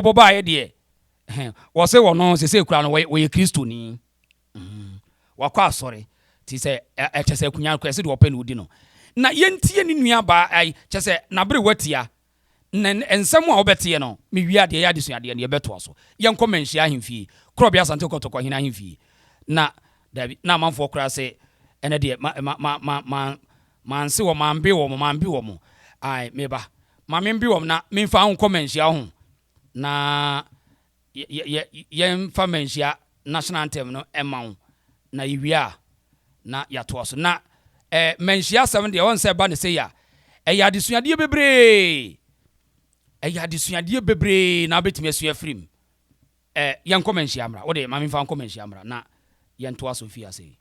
Bobɔ baeɛ deɛ, wɔse wɔno sesei koraa no wɔyɛ Kristoni. Wakɔ asɔre, nti sɛ kyɛ sɛ akunya no koraa ɛsɛ deɛ ɔpɛ na ɔdi no. Na yɛntie ne nua baa ai, kyɛ sɛ n'aberewa tia, na nsɛm a wobɛteɛ no, mewie a deɛ ɛyɛ adesuadeɛ no yɛbɛtoa so. Yɛnkɔ Manhyia ahemfie, Korɔbea Asante Kɔtɔkɔ hene ahemfie. Na, dabi, na amanfoɔ koraa se ɛnɛ deɛ ma, ma, ma, ma, ma, manse wɔn, mambe wɔn, mambe wɔn. Ai, meba, ma membe wɔn na memfa wo nkɔ Manhyia ho, na yɛ, yɛ, yɛmfa Manhyia national anthem no mma wo, na yɛwie a, na yɛatoa so. Na eh, Manhyia asɛm deɛ, wɔn sɛ ɛba ne sei a, ɛyɛ adesuadeɛ bebree. Ɛyɛ adesuadeɛ bebree na wobɛtumi asua afiri mu. Eh, yɛnkɔ Manhyia mmra. Wo deɛ, ma memfa nkɔ Manhyia mmra na yɛntoa so mfii ase yi.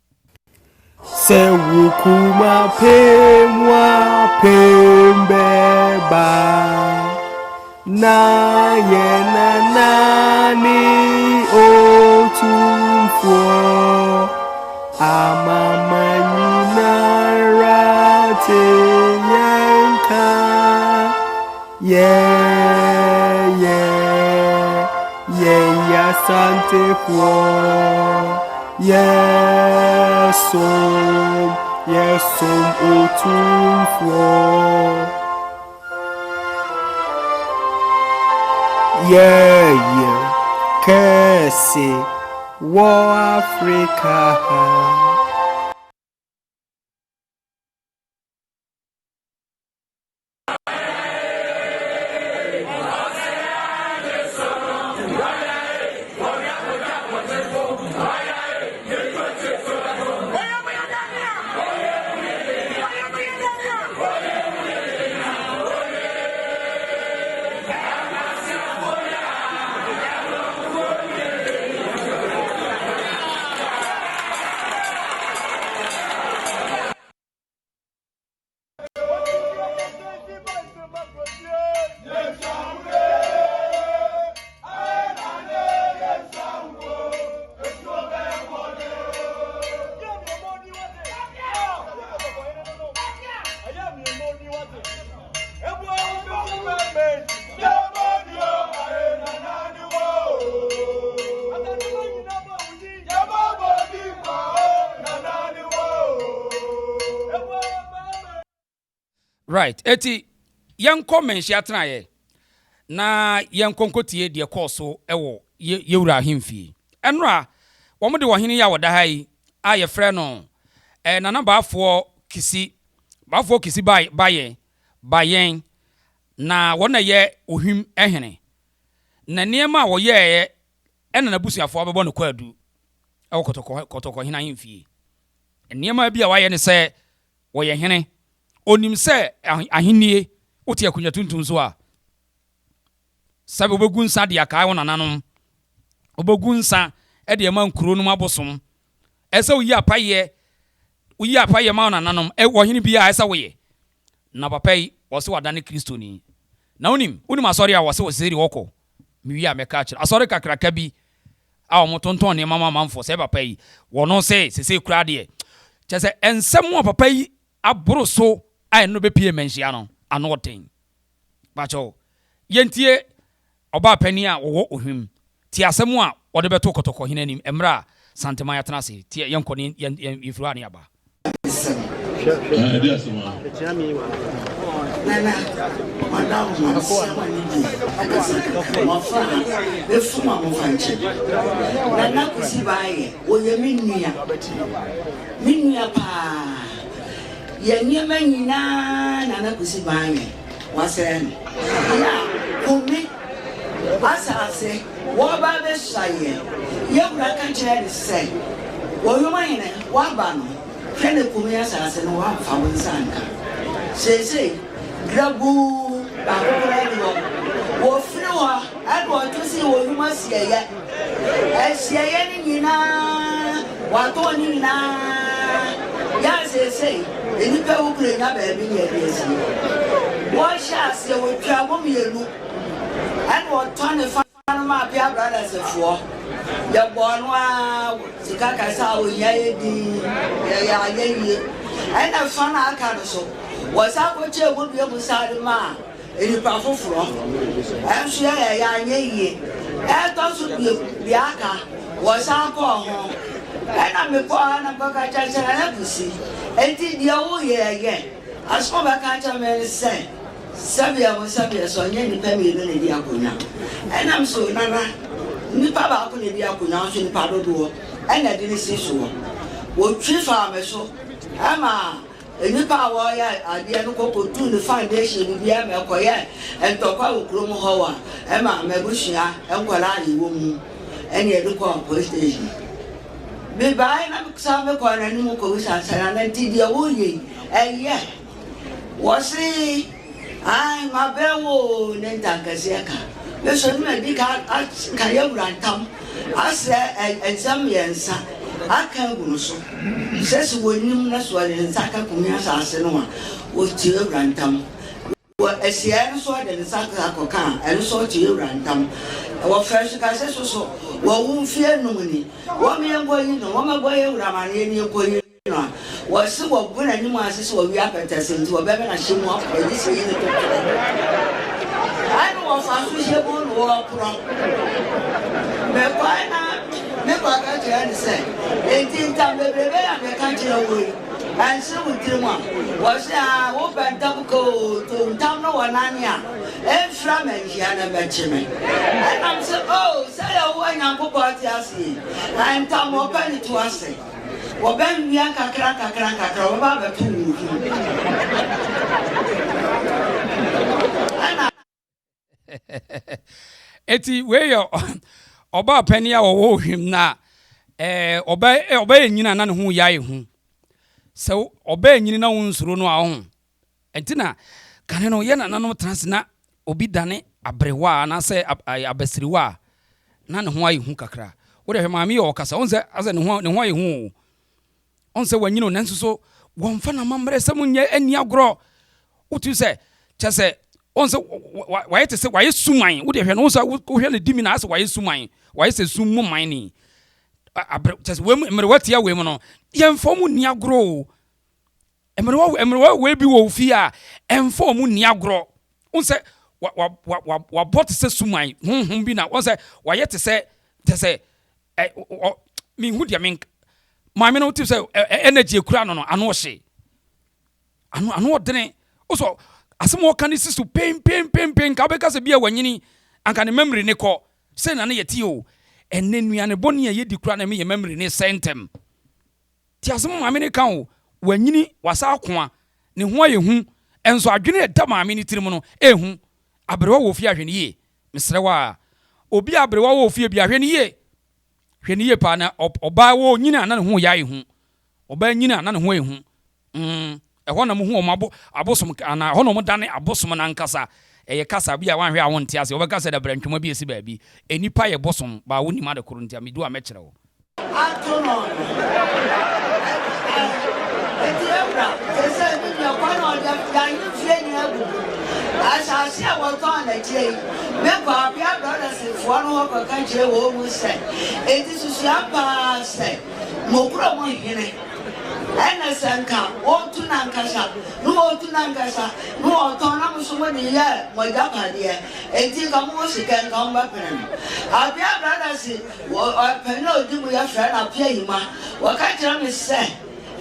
Sɛ wo kuma pem apem bɛba na yɛ nana ne otumfoɔ amama nyinara te yɛn ka Yɛ yɛ yɛn yɛ Asantefoɔ Yɛsom yɛsom Otumfoɔ Yɛyɛ kɛse wɔ Afrika ha. Right, eti yɛnkɔ Manhyia atenaeɛ na yɛnkɔ nkɔtie deɛ ɛkɔɔ so wɔ yɛ yɛwura ahemfie. Ɛnora, wɔn de ɔhene yi a ɔda ha yi a yɛfrɛ no eh, Nana Baafoɔ Kisi, Baafoɔ Kisi ba Bayɛn, Bayɛn, na wɔn na ɛyɛ Ohwim hene. Na nneɛma a wɔyɛeɛ ɛna n'abusuafoɔ abɛbɔ no kwaadu wɔ kɔtɔkɔ kɔtɔkɔhene ahemfie. Nneɛma bi a wayɛ ne sɛ wɔyɛ hene. Onim sɛ ahennie, wote akonnwa tuntum so a, sɛbe wobɛgu nsa de akae wo nananom, wobɛgu nsa de ama nkuro nom abosom. Ɛsɛ woyi apayeɛ, woyi apayeɛ ma wo nananom, wɔ hene biara ɛsɛ woyɛ. Na papa yi, wɔse wadane Kristoni. Na wonim, wonim asɔre a wɔse wɔsɛ deɛ wɔkɔ? Mewie a mɛka akyerɛ. Asɔre kakraka bi a wɔtontɔn nneɛma ma amanfoɔ, sɛ papa yi, wɔno se sesei koraa deɛ, kyerɛ sɛ nsɛm a papa yi aboro so a ɛno bɛpie mmanhyia no, ano ɔden. Pakyɛw, yɛntie ɔbaa panin a wɔwɔ Ohwim. Tie asɛm a wɔde bɛto Kɔtɔkɔhene anim mmerɛ a Santeman atena ase. Tie, yɛnkɔ ne yɛn yɛn yɛfiri hɔ a ne yɛaba. Nana, madam ma mesrɛ wo ne die ɛkasa kakra. Mmɔfra ha, mefom a momfa nkyɛ me. Nana Kwesi Baayɛ, ɔyɛ me nua, me nua paa. Yɛn nneɛma nyinaa Nana Kwesi Baayɛ, wasɛe no. Yɛ a, Kumi asase, wɔreba abɛsua yɛn. Yɛn wura ka kyerɛɛ no sɛ, Ɔyomahene, woaba no, hwɛ na Kumi asase no woamfa wo nsa anka. Seesei, grabuu baako koraa nni hɔ. Wɔfiri hɔ na wɔto sii Ɔyom asieeɛ. Asieeɛ no nyinaa, wɔatɔn ne nyinaa. Yɛ a seesei, nnipa awu koraa nnya baabi ne yɛde asie. Wɔhyɛɛ aseɛ, wɔtwaa mu mmienu. Ɛna ɔtɔ ne fa no maa Apia Brothers foɔ. Yɛbɔɔ no ara sika kɛse a ohia yɛ din, yɛyɛ ayɛ yie. Ɛna fa no a aka no so, wɔsan kɔkyɛɛ mu bio mu san de maa. Nnipa foforɔ nso yɛyɛeɛ anyɛ yie. Ɛtɔ so bio, deɛ aka, wɔsan kɔɔ ho. Ɛna mekɔɔ hɔ na mekɔka kyerɛɛ sɛ, Nana Kusi, enti deɛ woyɛɛ yɛ? Asɛm a ɔbɛka kyerɛɛ me ne sɛ, Sɛdeɛ mo sɛdeɛ sɛ ɔnyɛ nnipa mmienu na ɛdi akonnwa. Ɛnam so, Nana, nnipa baako na ɛdi akonnwa nso nnipa dodoɔ ɛna ɛde no si soɔ. Wɔtwi faa me so ma nnipa a wɔreyɛ adeɛ no kɔ kɔtuu ne foundation no bi ma ɛkɔyɛɛ ntɔkwa wɔ kurom hɔ a ɛma m'abusua nkwadaa a yɛwɔ mu ɛne yɛde kɔɔ police station. Mebaeɛ na mesan mekɔɔ n'anim kɔbisaa sɛ, Nana, nti deɛ woreyɛ yi, ɛyɛ? Wɔse, Ae, mabrɛ wo oo, ne ntankɛseɛ ka. Me so ne madi ka aka yɛn wura ntam asrɛ nsɛm mmiɛnsa aka agu no so, sɛ sɛ wɔnim na sɛ ɔde ne nsa ka kumi asase no a, ɔtie wura ntam. Wɔ asiaeɛ no so ɔde ne nsa akɔka a, ɛno so ɔtie wura ntam. Wɔ fɛso kase so so, wɔwo mfeɛ num ni, wɔn yɛnkɔyi no, wɔmmɛbɔ yɛn wura amaneɛ ni yɛnkɔyi no a, wɔse wɔgu n'anim ase sɛ wɔwe apɛtɛse nti wɔbɛma no ahyɛ mu aporɔ gye sɛ yi ne to twerɛ. Ɛne wɔfa so hyɛ mu na wɔporɔ. Mekɔe na mekɔka kyerɛ no sɛ, enti ntam bebrebe a meka kyerɛ wo yi, ɛnsene wo tirim a? Wɔse, aa, wopɛ ntam ka oo, to ntam no wɔ nane a, ɛmfira manhyia na ɛbɛkye me. Ɛnam sɛ, oo, sɛ Yehowa Nyankopɔn te ase yi, ntam wɔpɛ ne to ase. Wɔbɛwia nkakrankakra, wɔbɛba abɛto wo ho. Ɛna. Eti wei yɛ ɔbaa panin a ɔwɔ ohwim na ɛɛ ɔbɛ ɔbɛyɛ nyina na ne ho yɛ ayɛ hu. Sɛ ɔbɛyɛ nyini na wo nsuro no a ɔho. Ɛnti na kane no yɛ nananom tena ase na obi dane aberewa anaasɛ abasiriwa a na ne ho ayɛ hu kakra. Wo deɛ hwɛ maame yi a ɔkasa, wohu sɛ asɛ ne ho ne ho ayɛ hu o. Wohu sɛ wanyini o, nanso so wɔmfa n'amammerɛ sɛm nyɛ anni agorɔ. Wotu sɛ kyɛ sɛ wohu sɛ wayɛ te sɛ wayɛ suman. Wo deɛ hwɛ no, wohu sɛ wohwɛ ne dimi na asɛ wayɛ suman, wayɛ sɛ sum mu man ni. Abre kyɛ sɛ wei mu mmerewa tia wei mu no, yɛmfa wɔn nni agorɔ o. Mmerewa mmerewa wei bi wɔ wo fie a, ɛmfa wɔn nni agorɔ. Wohu sɛ wa wa wa wa wabɔ te sɛ suman honhom bi na wɔn sɛ wayɛ te sɛ te sɛ ɛ ɔ mehu deɛ menk maame no wote sɛ ɛ energy ekura no no ano ɔhye ano ano ɔdene wosɔ asɛm a ɔka ne si so pempenpempen nka wobɛka sɛ bi a wanyini anka ne memory ne kɔ sɛ na ne yɛte o ɛnɛ nnuane bɔne a yɛdi kora na ɛmɛ yɛ memory ne sɛ ntɛm. Te asɛm a maame no reka o, wanyini, wasa akoa, ne ho ayɛ hu, nso adwene a ɛda maame no tirim no, ɛyɛ hu. Aberewa wɔ fie a, hwɛ no yie. Mesrɛ wo ara. Obi a aberewa wɔ fie biara, hwɛ no yie. Hwɛ no yie paa na ɔbaa ɔnyini a na ne ho yɛ ayɛ hu. Ɔbaa nyini a na ne ho ayɛ hu. Mm, ɛhɔ na muhu wɔn abo, abosom, anaa ɛhɔ na wɔdane abosom no ankasa. Ɛyɛ kasa bi a woanhwɛ a wonte ase. Wɔbɛka sɛ dabrantwoma bi asi baabi. Nnipa yɛ bosom, baa wonnim ade koro nti a, medu a mɛkyerɛ wo. Ato no no. Enti Awura, seesei me nua, kwan a ɔde yɛn ahemfie nyinaa abubu. Asase a wɔtɔn no akyire yi, mekɔɔ Apia Brothers foɔ no hɔ kɔka kyerɛɛ wɔn mu sɛ, Enti susua paa sɛ mo kurom hene Ɛna sɛ nka ɔretu n'ankasa, na ɔretu n'ankasa, na ɔretɔn na mo nso mode yɛ mo agyapadeɛ, enti nka mowɔ sika nka mobɛpene no. Apia Brothers wɔ panin a ɔdi mu yɛfrɛ no Apia Yima, wɔka kyerɛ me sɛ,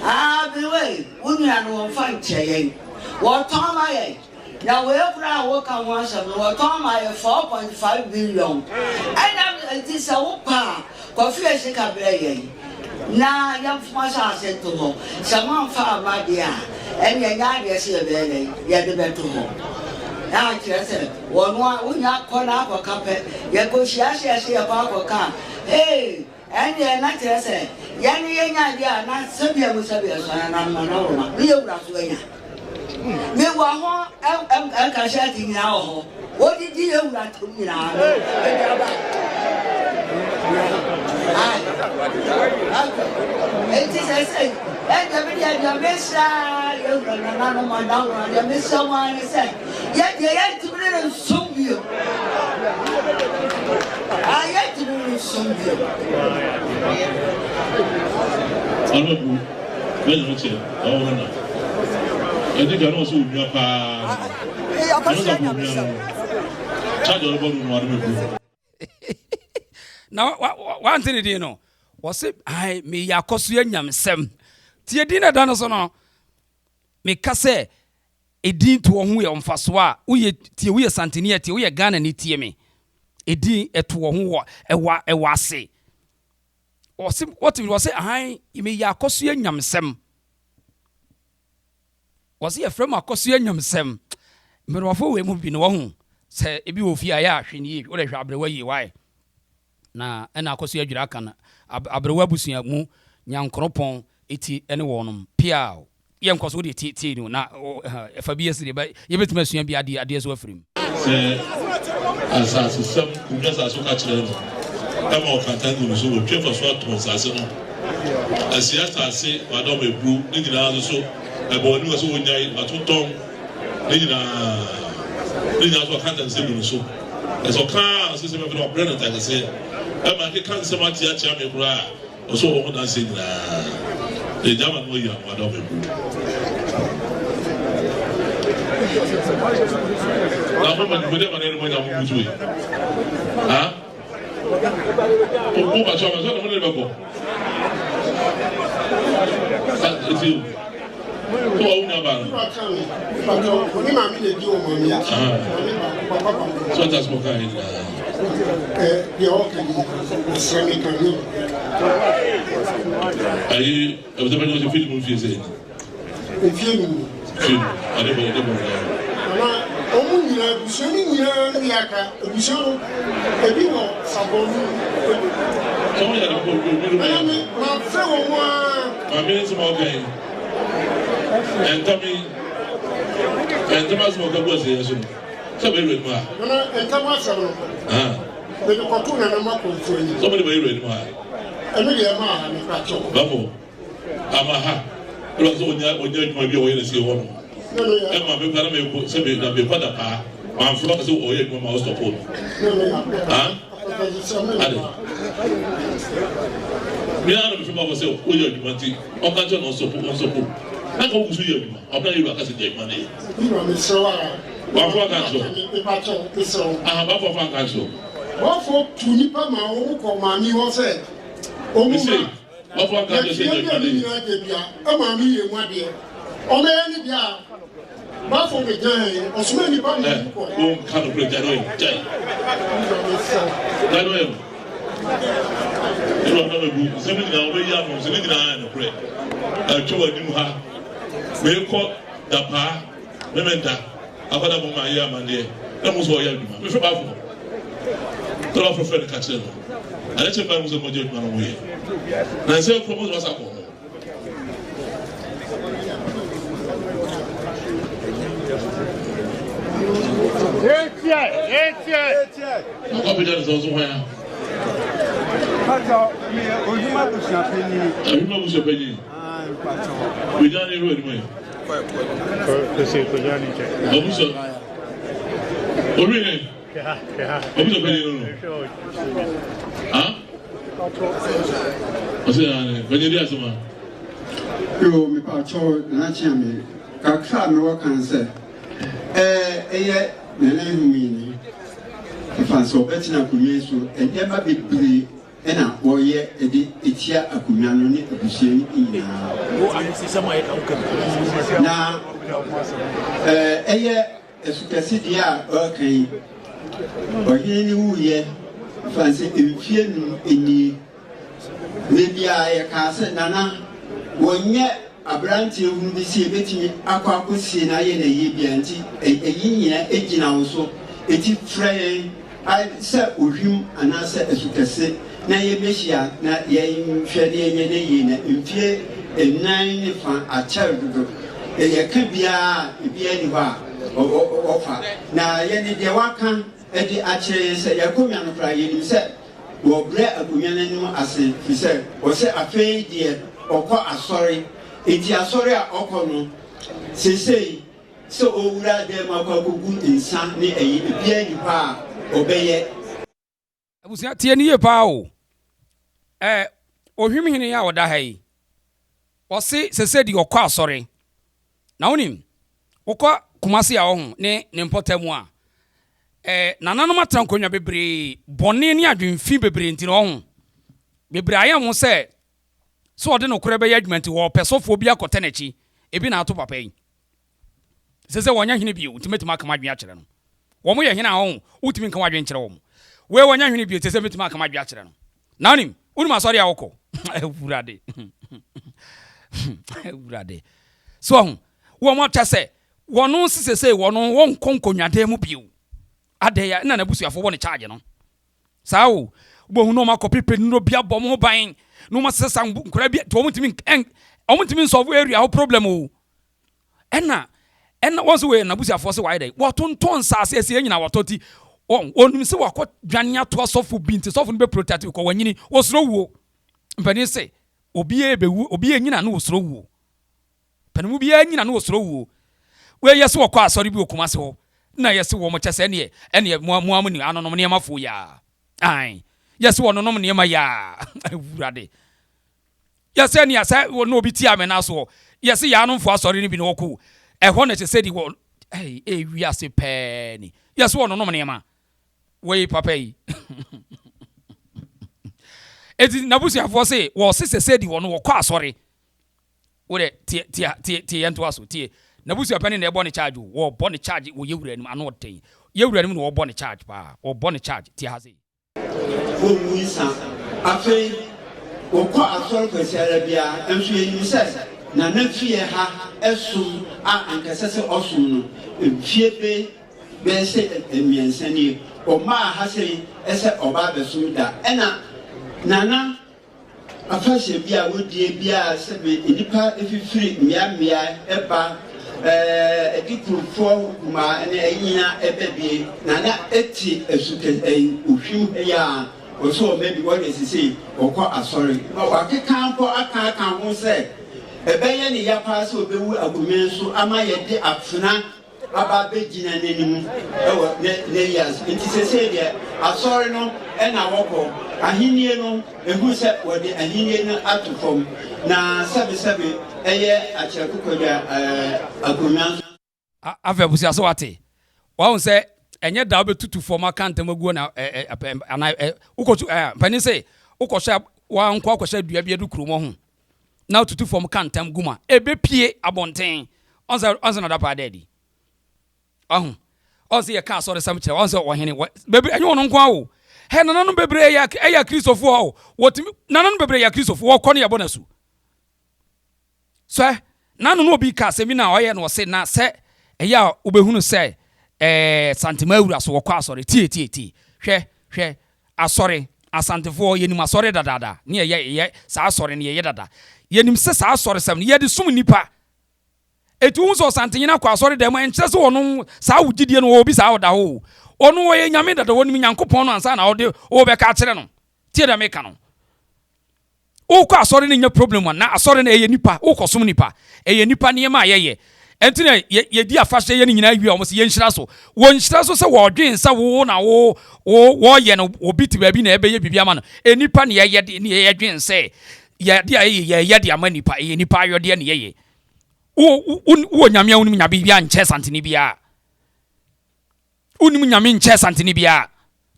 Ah Aberewa yi, wo nua no wɔmfa nkyɛ yɛn, wɔtɔn ma yɛn. Na wei koraa a woka ho asɛm no, wɔtɔn ma yɛ 4.5 billion. Ɛna nti sɛ wopɛ a, kɔfe yɛ sika brɛ yɛn na yɛmfom asase nto hɔ. Sɛ moamfa amma deɛ a, ɛnneɛ ɛnyɛ adeɛ sɛ yɛbɛyɛ dɛn? Yɛde bɛto hɔ. Na kyerɛ sɛ, wɔn a wonya kɔ na akɔka pɛ, yɛkɔhyia sɛ yɛse yɛkɔ akɔka a, hey! Ɛndeɛ na kyerɛ sɛ yɛne yɛnya adeɛ a na sɛbea mu sɛbea so anananom adaworoma ne yɛ wura so anya. Me wɔ ho nkasɛt nyinaa wɔ hɔ. Wɔdidi yɛ wura tom nyinaa no aduaba. Enti sɛ sɛ ɛdeɛ me deɛ deɛ mesrɛ yɛ wura nananom adaworoma deɛ mesrɛ mo ara ne sɛ Yɛ deɛ yɛntumi ne no nsom bio. Ah, yɛntumi ne no nsom bio. Honorable, where's Richard? Oh, no. Ɛdi kan na ɔsɛ onua paa no. Ɛno sɛ onua no. Charge ɔrebɔ no no ade bɛbu. Na wante ne din no. Wɔse ai meyɛ akɔsoɛ nyamesɛm. Tie din na ɛda no so no. Meka sɛ edin toɔ ho yɛ mfasoɔ a woyɛ tie woyɛ santini a tie woyɛ Ghana ni tie me. Edin ɛtoɔ ho wɔ ɛwɔ ɛwɔ ase. Wɔse wɔte wɔse ahan meyɛ akɔsoɛ nyamesɛm. Wɔse yɛfrɛ mu akɔsoɛ nyamesɛm. Mmerewafo wei mu bi no wɔho sɛ ebi wɔ fie a yɛ a hwɛ ne yie wode hwɛ aberewa yie wae. Na ɛna akɔsoɛ adwira aka no aberewa abusua mu nyankoropɔn eti ne wɔnom piaw. Yɛ nkɔ so, wo deɛ tie tie no na ɛfa bi yɛ sɛ yɛbɛtumi asua bi adeɛ adeɛ so afiri mu. Sɛ asasesɛm obi asase woka kyerɛ no ɛma ɔkantan gu no so wɔtwe fa so atɔn asase no asie asase wadɔm eburu ne nyinaa nso so ɛbɔ wɔn anim sɛ wɔnyae watontɔn ne nyinaa ne nyinaa so ɔkantan sɛ gu no so ɛsɛ ɔkaa sɛ sɛ mɛfɛ no wabrɛ no ntakɛseɛ ɛma nkeka nsɛm ateatea me koraa. Ɔsɔ wɔn ho danseɛ nyinaa. Yɛgya ma no ayi ano ada wɔn abu. Na mo ma dwumadi ama no mo nya mo butu yi. Ha? Mo ba so ama so na mo ne bɛkɔ. Eti o. So wa wo nua ba no. Ne maame na edi wɔn maame akyi. Maame baako, papa baako. So ɔta so ka yɛ nyinaa. Deɛ ɔka yi, mesrɛ me ka ne. Ayi, ɛbɛsɛ bɛnyɛ ɔsɛ fidi mu mfie sɛ. Mfie num. Fie num, ade bɔ ade bɔ nyinaa. Nana, wɔn nyinaa, abusua no nyinaa ne aka, abusua no, ebi wɔ sabɔn mu. Sɛ wɔn yɛ ade bɔ obi obi. Nana me, ma fɛ wɔn aa. Maame nsɛm a ɔka yi. Ntam yi, ntam asɛm a ɔka gu asɛyɛ so no, sɛ bɛyɛ wura anim ha. Nana, ntam asɛm no, mede kɔto nana ma kɔnfo anim. Sɛ mede bɛyɛ wura anim ha. Ɛno deɛ ɛma ha, mekora kyɛw. Bafo, ama ha, ɛna sɛ ɔnya ɔnya adwuma bi a ɔyɛ no sie hɔ no. Ɛma me kora na mekɔ sɛ me na mekɔ da paa. Mamfrɛ ɔka sɛ ɔyɛ adwuma ma ɔstɔpo no. Ha? Ade. Me ara na mefrɛ bafo sɛ ɔyɛ adwuma nti ɔka kyerɛ no ɔstɔpo ɔstɔpo. Na ka wogu so yɛ adwuma. Ɔbɛn yɛ wura ka sɛ gya adwuma no yɛ. Bafo aka nkyerɛ wo. Aha bafo afa nka nkyerɛ wo. Bafo tu nipa ma wɔn kɔ maame hɔ sɛ wɔn ma. Bafo aka nkyerɛ sɛ gya adwuma no yɛ. Nyinaa gya dua maame yɛ mu adeɛ. Ɔmɛyɛ ne deɛ a bafo bɛ gyina hɛn ɔsoma nipa ma wɔn kɔ. Wɔn ka no kura gya no yɛ gya yi. Gya no yɛ. Ɛna ɔnam egu nsɛm nyinaa wɔbɛyi ano nsɛm nyinaa yɛ nokorɛ. Ɛtwa wɔ anim ha. Meekɔ dapaa memenda akɔda mo ma ayɛ amanneɛ na mo nso ɔyɛ adwuma. Mefrɛ baafo no. Tɔrɔ baafo frɛ no ka kyerɛ no. Ade kyɛ baa mu sɛ mogye adwuma no mo yɛ. Na nsɛ kuro mo nso wasa kɔ ho. Akɔpagya ne sɛ ɔso hwan a? Pacho, meyɛ Ohima abusuapanyin. Ohima abusuapanyin. Kogya ne hwɛ anim ɛ. Abusua. Obi ne. Abusuapanyin no no. Ha? Ɔsɛ ya ne. Panyin di asɛm a. Yo, me pacho na kyea me. Kakra me wɔ kan sɛ. Eh, ɛyɛ nana nhumi ni. Ɛfa sɛ ɔbɛtena akonnwa so, nneɛma bebree na wɔyɛ de tia akonnwa no ne abusua no nyinaa. Na ɛyɛ asukɛse deɛ a ɔreka yi, ɔhene no wuiɛ fa sɛ mfie num nie. Berɛ biara yɛkaa sɛ, Nana, wɔnyɛ aberanteɛ hunu bi sɛ yɛbɛtumi akɔ akɔsie no ayɛ no ayie biara nti ɛyi nyinaa gyina wo so. Enti frɛ yɛn sɛ ohwim anaasɛ asukɛse na yɛmmɛhyia na yɛnhwɛ na yɛnyɛ no yie na mfie nnan ne fa akyɛre dodo. Yɛka biara a ebiara nni hɔ a ɔfa. Na yɛne deɛ waka de akyerɛ yɛn sɛ yɛn akonnwa no koraa yɛnim sɛ wɔbrɛ akonnwa no anim ase firi sɛ ɔsɛ afei deɛ ɔkɔ asɔre. Enti asɔre a ɔkɔ no seesei Sɛ owura dan mu akɔ akogu nsa ne ayi, ebiara nni hɔ a ɔbɛyɛ. Abusua, tie no yie paa o. Ɛɛ, Ohwimhene yi a ɔda ha yi, ɔse sɛsɛ deɛ ɔkɔ asɔre. Na wonim? Wokɔ Kumasi a ɔho ne ne mpɔtam a, eh, nananom atena nkonnwa bebree, bɔne ne adwenfi bebree nti no ɔho. Bebree ayɛ ho sɛ sɛ ɔde nokorɛ bɛyɛ adwuma nti wɔpɛ sɔfoɔ bi akɔtɛ n'akyi. Ebi na ato papa yi. Sɛ sɛ wɔnyɛ hene bio nti mɛtumi aka m'adwene akyerɛ no. Wɔn yɛ hene a ɔho, wotumi nka w'adwene nkyerɛ wɔn. Wei wɔnyɛ hene bio nti sɛ mɛtumi aka m'adwene akyerɛ no. Na wonim, wonim asɔre a wokɔ? Awurade. Awurade. So ɔho, wɔn akyɛ sɛ wɔn sesesei wɔn wɔnkɔ nkonnwadan mu bio. Adɛn ya na n'abusuafo wɔ ne charge no. Saa o, wobɛhu na wɔn akɔ pepe nnuro bi abɔ wɔn ho ban na wɔn asesa nkora bi nti wɔn ntumi wɔn ntumi nsɔfo area hɔ problem o. Ɛna ɛna wɔn nso wɔyɛ n'abusuafoɔ sɛ wɔayɛ dɛ wɔtontɔn nsaase ɛsɛ yɛn nyinaa wɔtɔ ti wɔn wɔnim sɛ wakɔ dwane ato asɔfo bi nti sɔfo no bɛ protect kɔ wɔnyini wɔsoro wuo mpanin sɛ obiara bɛwu obiara nyina no wɔsoro wuo panimu biara nyina no wɔsoro wuo wɔyɛ sɛ wɔkɔ asɔre bi wɔ Kumase hɔ na yɛ sɛ wɔn kyɛ sɛ ɛneɛ ɛneɛ mo mo amu ni anonom nneɛma fo yaa ae yɛ sɛ wɔnonom nneɛma yaa awurade Yɛ sɛ nea sɛ na obi tia me na soɔ. Yɛ se yaanomfoɔ asɔre no bi na wɔkɔ ɛhɔ na ɛsɛ sɛ di wɔ ɛy ewi ase pɛɛ ni. Yɛ se wɔnonom nneɛma. Wei papa yi. Eti n'abusuafoɔ se wɔse sɛ sɛ di wɔ no wɔkɔ asɔre. Wo dɛ tie tie tie tie yɛn to aso tie. N'abusuapɛni na ɛbɔ ne charge o. Wɔbɔ ne charge wɔ yɛwura anim ano ɔden. Yɛwura anim na wɔbɔ ne charge paa. Wɔbɔ ne charge tie ha sei. Wommu nsa. Afei wɔkɔ asɔre Kwasiada biara, nso yɛnim sɛ Nana fie ha som a anka ɛsɛ sɛ ɔsom no mfie be bɛyɛ sɛ mmiɛnsa nie, ɔmmaa ha sei sɛ ɔba abɛsom da. Ɛna Nana Afahyɛ bi a wodie biara sɛbe nnipa fifiri mmea mmea ba ɛde kurofoɔ nkumaa ne ɛyi nyinaa ɛba bie na na ɛte asu kɛ ɛyi ohwim ha yi a ɔsɛ ɔma bi wɔde sesei ɔkɔ asɔre ma wakeka mpo aka aka ho sɛ ɛbɛyɛ ne ya paa sɛ ɔbɛwu akonnwa so ama yɛde afena aba abɛgyina n'anim wɔ n'ayi ase. Nti sesei deɛ asɔre no na wɔkɔ, ahennie no, ɛhu sɛ wɔde ahennie no ato fam, na sɛbesɛbe ɛyɛ akyerɛkokɔdwa akonnwa nso. Afei abusua so wate? Wahu sɛ ɛnyɛ da wobɛtutu fam aka ntam aguo na anaa wokɔtu mpanin se wokɔhyɛ wankɔ akɔhyɛ dua bi adu kurom ho na wotutu fam ka ntam gu mu a, ɛbɛpue abɔnten. Ɔn sɛ, ɔn sɛ na ɔda paa da adi. Ɔho. Ɔn sɛ yɛka asɔresɛm kyerɛ, ɔn sɛ ɔhene, wɔ, bebree, ɛnyɛ ɔno nko ara o. Hɛ, nananom bebree yɛ, ɛyɛ akristofoɔ o. Wɔtumi, nananom bebree yɛ akristofoɔ, wɔkɔ no yɛbɔ no asu. Sɛ, na no na obi ka asɛm bi na ɔyɛ no ɔse, na sɛ ɛyɛ a wobɛhunu sɛ, ɛɛ, Santema awura so wɔkɔ asɔre. Tie, tie, tie. Hwɛ, hwɛ, Asɔre, Asantefoɔ, yɛnim asɔre dadaada, ne yɛyɛ, yɛyɛ saa asɔre no, yɛyɛ dada. Yɛnim sɛ saa asɔresɛm no, yɛde som nnipa. Enti wohu sɛ Ɔsantehene akɔ asɔre dan mu a, ɛnkyerɛ sɛ ɔno, saa wo gyidie no, ɔwɔ bi saa ɔda hɔ o. Ɔno, ɔyɛ Nyame dada, ɔnim Nyankopɔn no ansa na ɔde, ɔrebɛka akyerɛ no. Tie deɛ meka no. Wokɔ asɔre no nyɛ problem a, na asɔre no ɛyɛ nipa, wokɔ som nipa, ɛyɛ nipa nneɛma a yɛyɛ. Ɛnti na yɛdi afahyɛ yɛ no nyinaa wie a wɔn sɛ yɛnhyira so. Wɔnhyira so sɛ wɔdwen sɛ wo na wo wo wɔyɛ no obi te baabi na ɛbɛyɛ biribi ama no. Nipa na yɛyɛ de ne yɛdwen sɛ yɛde a yɛyɛ yɛyɛ de ama nipa, ɛyɛ nipa ayɔdeɛ na yɛyɛ. Wo wo wɔ nyame a wonim nyame biara nkyɛ santene biara. Wonim nyame nkyɛ santene biara.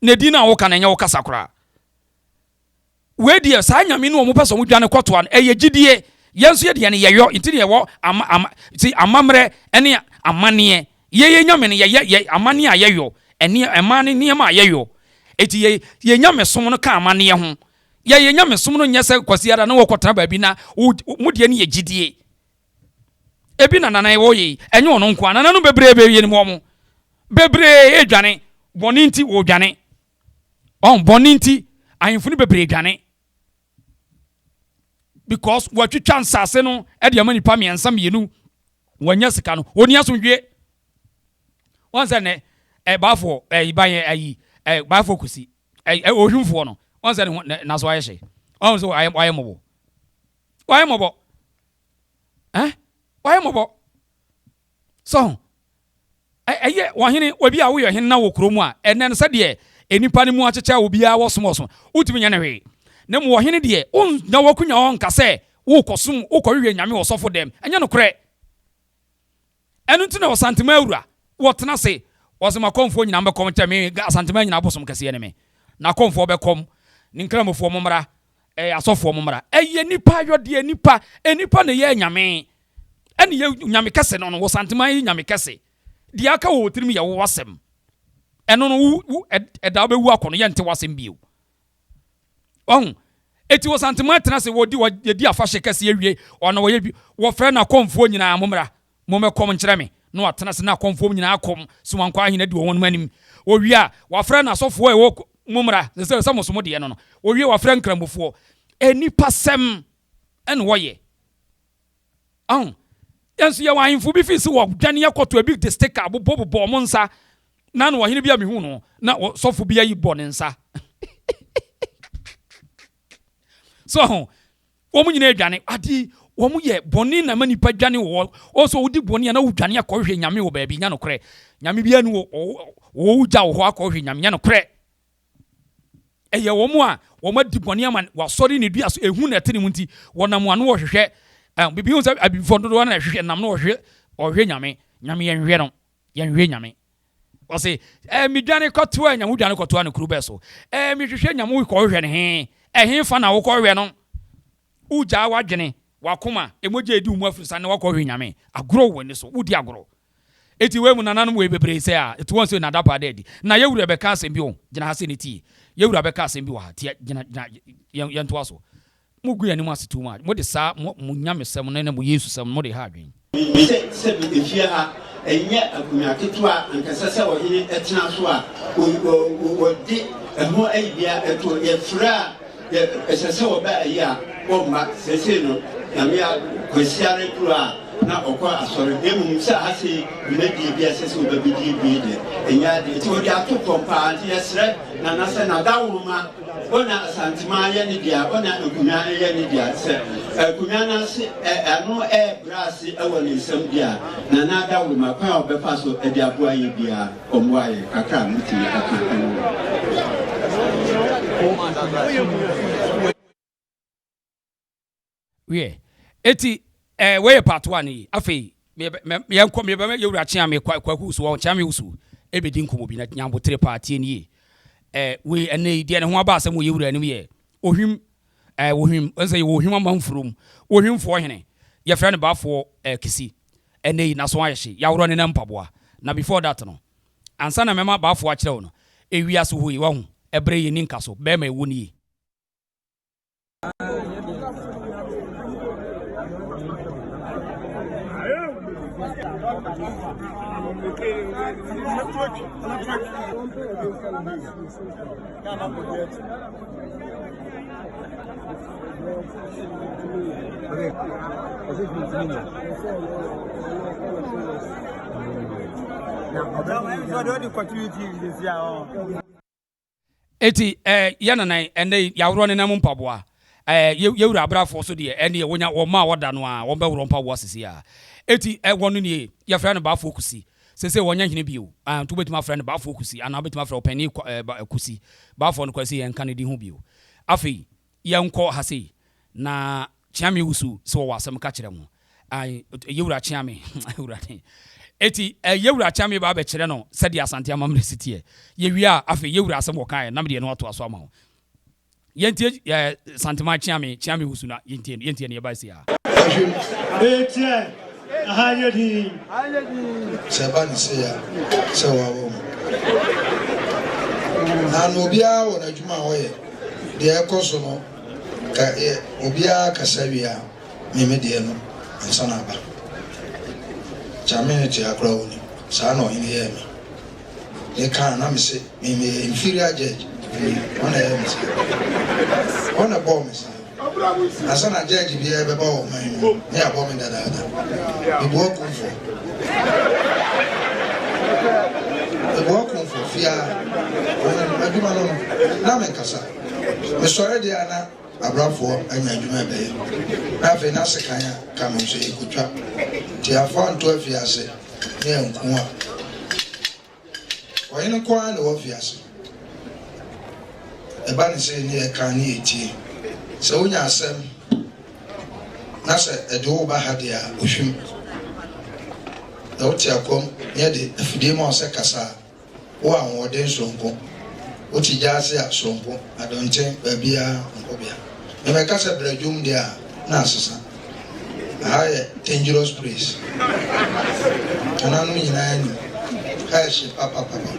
Na edin no a woka no ɛnyɛ wo kasa koraa. Wei deɛ saa nyame no wɔn pɛ sɛ wɔn dwane kɔtoa no ɛyɛ gyidie yɛn nso yɛ deɛ no yɛyɔ nti na yɛwɔ ama ama ti amammerɛ ɛne amanneɛ yɛyɛ nyame no yɛyɛ yɛ amanneɛ a yɛyɔ ɛne ɛma ne nneɛma a yɛyɔ eti yɛ yɛ nyame som no ka amanneɛ ho yɛyɛ nyame som no nyɛ sɛ kwasi ara na wɔkɔtena baabi na wo mo deɛ no yɛ gyidie ebi na nana wɔyɛ yi ɛnyɛ ɔno nko a nana no bebree bɛ yɛ ne mu wɔn bebree edwane bɔne nti wɔdwane Ɔn bɔne nti ahemfo no bebree dwane because wɔatwitwa nsase no de ama nipa mmiɛnsa mmienu wɔanya sika no wɔni asomdwie wɔn sɛ nɛ ɛbaafoɔ ɛyi ban ɛyi ɛbaafoɔ kusi ɛyi ohwimfoɔ no wɔn sɛ ne ho n'aso ayɛ hye wɔn sɛ wɔayɛ wɔayɛ mɔbɔ wɔayɛ mɔbɔ ɛn wɔayɛ mɔbɔ so Ɛyɛ ɔhene, obi a woyɛ ɔhene na wɔ kurom a, ɛnnɛ no sɛdeɛ nnipa no mu akyekyɛ a obiara wɔ som ɔsom, wontumi nyɛ no hwee. Na mmom ɔhene deɛ, wonnya w'akonya hɔ nka sɛ worekɔsom, wokɔhwehwɛ nyame wɔ sɔfo dɛm. Ɛnyɛ nokorɛ. Ɛno nti na Ɔsantema awura wɔtena ase wɔse makɔmfoɔ nyinaa mobɛkɔm nkyɛ me Asantema nyinaa bosom kɛseɛ ne me. N'akɔmfoɔ bɛkɔm, ne nkramofoɔ mommra, ɛɛ asɔfoɔ mommra. Ɛyɛ nipa ayɔdeɛ nipa, nipa na ɛyɛ anyame. Ɛne yɛ nyame kɛse no no, Ɔsantema yɛ nyame kɛse. Deɛ aka wɔ wo tirim yɛ wo asɛm. Ɛno no wo wo ɛda wobɛwu akɔ no yɛnte w'asɛm bio. Wahu? Eti Ɔsantema tena ase wɔdi wɔdi afahyɛ kɛse awie ɔna wɔyɛ bi wɔfrɛ n'akɔmfoɔ nyinaa mommra. Mommɛkɔm nkyerɛ me. Na watena ase na akɔmfoɔ nyinaa akɔm, so wankɔ ahene adi wɔ wɔn anim. Wɔwie a, wafrɛ n'asɔfoɔ a ɛwɔ mommra, sɛ sɛ mo so mo deɛ no no. Wɔwie a, wafrɛ nkramofoɔ. Nipasɛm ɛna wɔyɛ. Ahu? Yɛn nso yɛwɔ ahemfo bi fii sɛ wɔdwane akɔto ebi de sticker bobɔbobɔ wɔn nsa. Na na ɔhene bi a mehu no, na sɔfo bi ayi bɔ ne nsa. So ho, Wɔn nyinaa dwane. Ade yi, wɔn yɛ bɔne na ɛma nipa dwane wɔ hɔ. Wɔn sɛ wodi bɔne a na wodwane akɔhwehwɛ nyame wɔ baabi, nya nokorɛ. Nyame biara ni wɔ wɔ wogya wɔ hɔ akɔhwehwɛ nyame, nya nokorɛ. Ɛyɛ wɔn a wɔn adi bɔne ama wɔasɔre ne dua so, ehu na ɛte ne mu nti, wɔnam ano wɔhwehwɛ. Eh, bibi hu sɛ abibifoɔ dodoɔ na ɛhwehwɛ nam no wɔhwehwɛ wɔhwehwɛ nyame. Nyame yɛnhwehwɛ no, yɛnhwehwɛ nyame. Ɔse, eh, medwane kɔtoa nyame, wodwane kɔtoa no kuro bɛɛ so? Eh, mehwehwɛ nyame, wokɔhwehwɛ no he? Ɛhe fa na wokɔhwehwɛ no? Wogyaa w'adwene, w'akoma, emogya edi wo mu afiri na wakɔhwehwɛ nyame? Agorɔ wɔ w'ani so, wodi agorɔ. Eti wei mu nananom wei bebree sɛ a, ɛto wɔn sɛ nadapa da adi. Na yɛwura bɛka asɛm bi o, gyina ha sɛ ne tie. Yɛwura bɛka asɛm bi wɔ ha, tie, gyina, gyina, yɛntoa so. Mo gu yɛn anim ase too much. Mo de saa mo mo nyamesɛm no ne mo Yesusɛm no mo de ha adwene. Sɛ sɛbi efie ha nyɛ akonnwa ketewa a anka ɛsɛ sɛ ɔhene tena so a, wɔde ɛho ayibea to. Yɛfrɛ a, ɛsɛ sɛ wɔba ayi a, wɔmma. Seesei no, Nyame adom, Kwasiara duru a, na ɔkɔ asɔre. Na mmom sɛ ha sei dwumadie bi a ɛsɛ sɛ wɔba bɛdie bi deɛ, ɛnyɛ adeɛ. Nti wɔde ato fam paa. Nti yɛsrɛ Nana sɛ n'adaworoma Ona Asanteman yɛ ne dea, ona nkonwa yɛ ne dea. Sɛ akonwa no ase ɛ, ano rebrɛ ase wɔ ne nsam deɛ a, Nana Adawoma, kwan a ɔbɛfa so de aboa yɛ biara, ɔmmoa yɛn. Kakra a mɛtumi aka ne no. Wiɛ, eti eh, wei yɛ part one yi. Afei, yɛnkɔ, mebɛma yɛwura Kyeame Kwaku Wusu, wɔn Kyeame Wusu ebedi nkɔmmɔ bi na nyabotere paa tie nie. Eh, wei ɛnɛ yi deɛ ne ho aba asɛm wɔ yɛwura anim yɛ Ohwim, eh, Ohwim, ɛnsɛ yɛwɔ Ohwim amanfurom, Ohwimfoɔ hene, yɛfrɛ no Baafoɔ eh, Kisi. Ɛnɛ yi n'aso ayɛ hye, yɛaworɔ ne nan mpaboa. Na before that no, ansa na mɛma Baafoɔ akyerɛ wo no, ewiase hɔ yi, wahu, ɛberɛ yɛnni nka so, bɛrima ɛwɔ nie. Eti eh, yɛ nana yi, ɛnnɛ yi, yɛaworɔ ne nan mu mpaboa. Eh, yɛ, yɛwura abrafoɔ so deɛ, ɛnneɛ wɔnya, wɔn a wɔda no ara, wɔbɛworɔ mpaboa sisi ara. Eti eh, wɔn nie, yɛfrɛ no Baafoɔ Kusi. Seesei wɔnyɛ hene bio. Ah, nti wobɛtumi afrɛ no Baafoɔ Kusi, anaa wobɛtumi afrɛ Ɔpanin Kwa, eh, ba, Kusi. Baafoɔ no koraa sei yɛnka ne din ho bio. Afei, Yɛnkɔ ha sei na Kyeame wusu sɛ wɔwɔ asɛm ka kyerɛ mo. Ae, Yewura Kyeame, Awurade. Eti, eh, Yewura Kyeame ba abɛkyerɛ no sɛdeɛ Asante amammerɛ si teɛ. Yɛwie a, afei Yewura asɛm wɔkaeɛ na medeɛ no atoa so ama wo. Yɛntie, eh, Santeman Kyeame, Kyeame wusu na yɛntie no, yɛntie no, yɛbae sei ara. Ahwim. Eteɛ, aha nyɛ din. Sɛ ɛba no sei a, sɛ wawa mu. Na no obiara wɔ n'adwuma a ɔyɛ. Deɛ ɛkɔ so no, ka yɛ obiara kasa wie a, me me deɛ no ansa na aba. Kya me ne tua koraa wonim. Saa na ɔhene yɛɛ me. Me kaa na me se me meyɛ inferior judge. Wɔn na ɛyɛ me saa. Wɔn na ɛbɔɔ me saa. Ansa na judge biara bɛba wɔ ɔman yi mu no, na yɛabɔ me dadaada. Meboa kumfɔ. Meboa kumfɔ fiaa. Wɔn adwuma no no, na menkasa. Mesɔre deɛ a na abrafoɔ anya adwuma ɛbɛyɛ. Na afei na sekan a ka me nso yɛkɔtwa. Nti afoa nto afiase ne anku a. Ɔhene nko ara na ɛwɔ afiase. Ɛba no sei ne yɛka ne yɛtie. Sɛ wonya asɛm na sɛ ɛde wo ba ha deɛ a, ohwim. Na wote akoa mu na yɛde afidie ma wo sɛ kasa a, wowɔ ahoɔden soronko. Wote gyaase a, soronko. Adɔnten, baabiara, nkɔbea. Memɛka sɛ bra dwom deɛ a, na asesa. Aha yɛ dangerous place. Nananom nyinaa nim. Ha yɛ hye papapapa.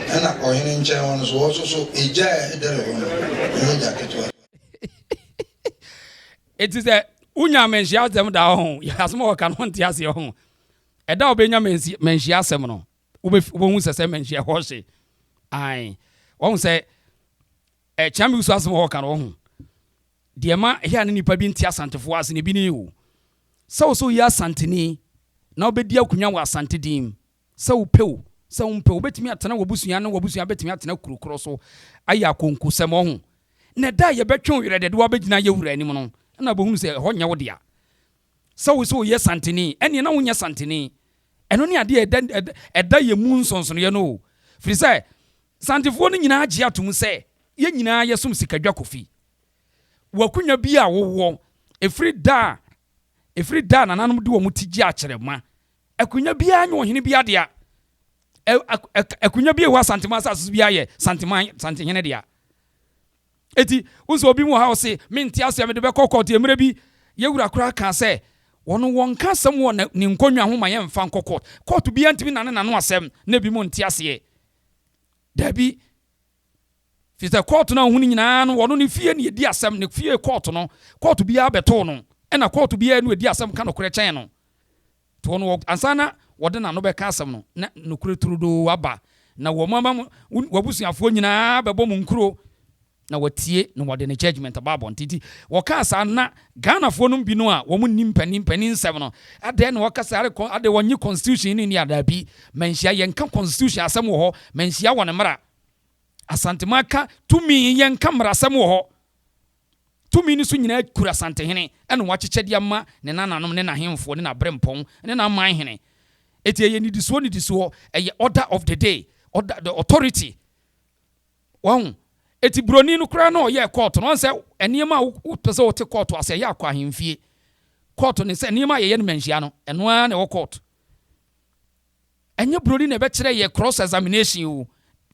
Ɛna ɔhene nkyɛn hɔ no so, hɔ nso so, egya a ɛdɛre hɔ no, ɛnyɛ gya ketewa. Enti sɛ wonya manhyia asɛm da ho, asɛm a wɔka no wonte aseɛ ho. Ɛda a wobɛnya manhyia asɛm no, wobɛhu sɛ sɛ manhyia hɔ hye. Ae. Wɔhu sɛ ɛkyea me wusu asɛm a wɔka no ho. Deɛ ɛma ɛyɛ a na nnipa bi nte Asantefoɔ ase no, ebi ne o. Sɛ wo sɛ woyɛ Asanteni na wobɛdi akonnwa wɔ Asante din mu, sɛ wopɛ o, sɛ wompɛ o, wobɛtumi atena w'abusua ne w'abusua bɛtumi atena kuro korɔ so ayɛ akonkosɛm, ɔho. Na ɛda a yɛbɛtwe wo werɛ de wo abɛgyina yɛ wura anim no, ɛna wobɛhunu sɛ ɛhɔ nyɛ wo dea. Sɛ wo sɛ woyɛ Santeni, ɛnneɛ na wonyɛ Santeni. Ɛno ne adeɛ a ɛda, ɛda yɛn mu nsonsonoeɛ no o. Firi sɛ, Santefoɔ no nyinaa gye atom sɛ yɛn nyinaa yɛsom Sikadwa Kofi. W'akonwa bi a wowɔ, ɛfiri da a, ɛfiri da a nananom de wɔn ti gyee akyerɛma, akonwa biara nyɛ ɔhene biara dea. Ɛ, ɛ, akonwa bi a ɛwɔ Asanteman asase so biara yɛ Santeman, Santehene dea. Eti, wo sɛ obi mu wɔ ha ɔse, mente aseɛ, mede bɛkɔ kɔɔto. Mmerɛ bi, yɛwura koraa kaa sɛ, wɔn wɔnka asɛm wɔ ne nkonnwa ho ma yɛmfa nkɔ kɔɔto. Kɔɔto biara ntumi nane n'ano asɛm na ebi mo nte aseɛ. Dabi. Firi sɛ kɔɔto no a wohu no nyinaa no, wɔno ne fie na ɛdi asɛm, ne fie kɔɔto no, kɔɔto biara bɛtoo no, ɛna kɔɔto biara no ɛdi asɛm ka nokorɛ kyɛn no. Nti wɔn wɔ, ansa na wɔde n'ano bɛka asɛm no, na nokorɛ turodoo aba, na wɔn ama mo, w'abusuafoɔ nyinaa bɛbɔ mo nkuro, na wɔatie na wɔde ne judgement aba abɔnten. Nti wɔkaa saa na Ghanafoɔ nom bi no a wɔn nnim panin panin nsɛm no, adɛn na wɔka saa, adɛn wɔnye constitution no nni a, daabi, manhyia, yɛnka constitution asɛm wɔ hɔ, manhyia wɔn mmara. Asanteman ka tumi, yɛnka mmarasɛm wɔ hɔ. Tumi no so nyinaa kura Asantehene ɛna wakyekyɛ de ama ne nananom ne n'ahemfoɔ ne n'aberempɔn ne n'aman hene. Eti ɛyɛ nnidisoɔ nnidisoɔ, ɛyɛ order of the day, order, the authority. Wahu? Eti buroni no koraa na ɔyɛɛ kɔɔto no, wahu sɛ nneɛma a wopɛ sɛ wote kɔɔto ase ɛyɛ akɔ ahemfie. Kɔɔto ne sɛ nneɛma a yɛyɛ no manhyia no, ɛno ara na ɛwɔ kɔɔto. Ɛnyɛ broni na ɛbɛkyerɛ yɛ cross examination o.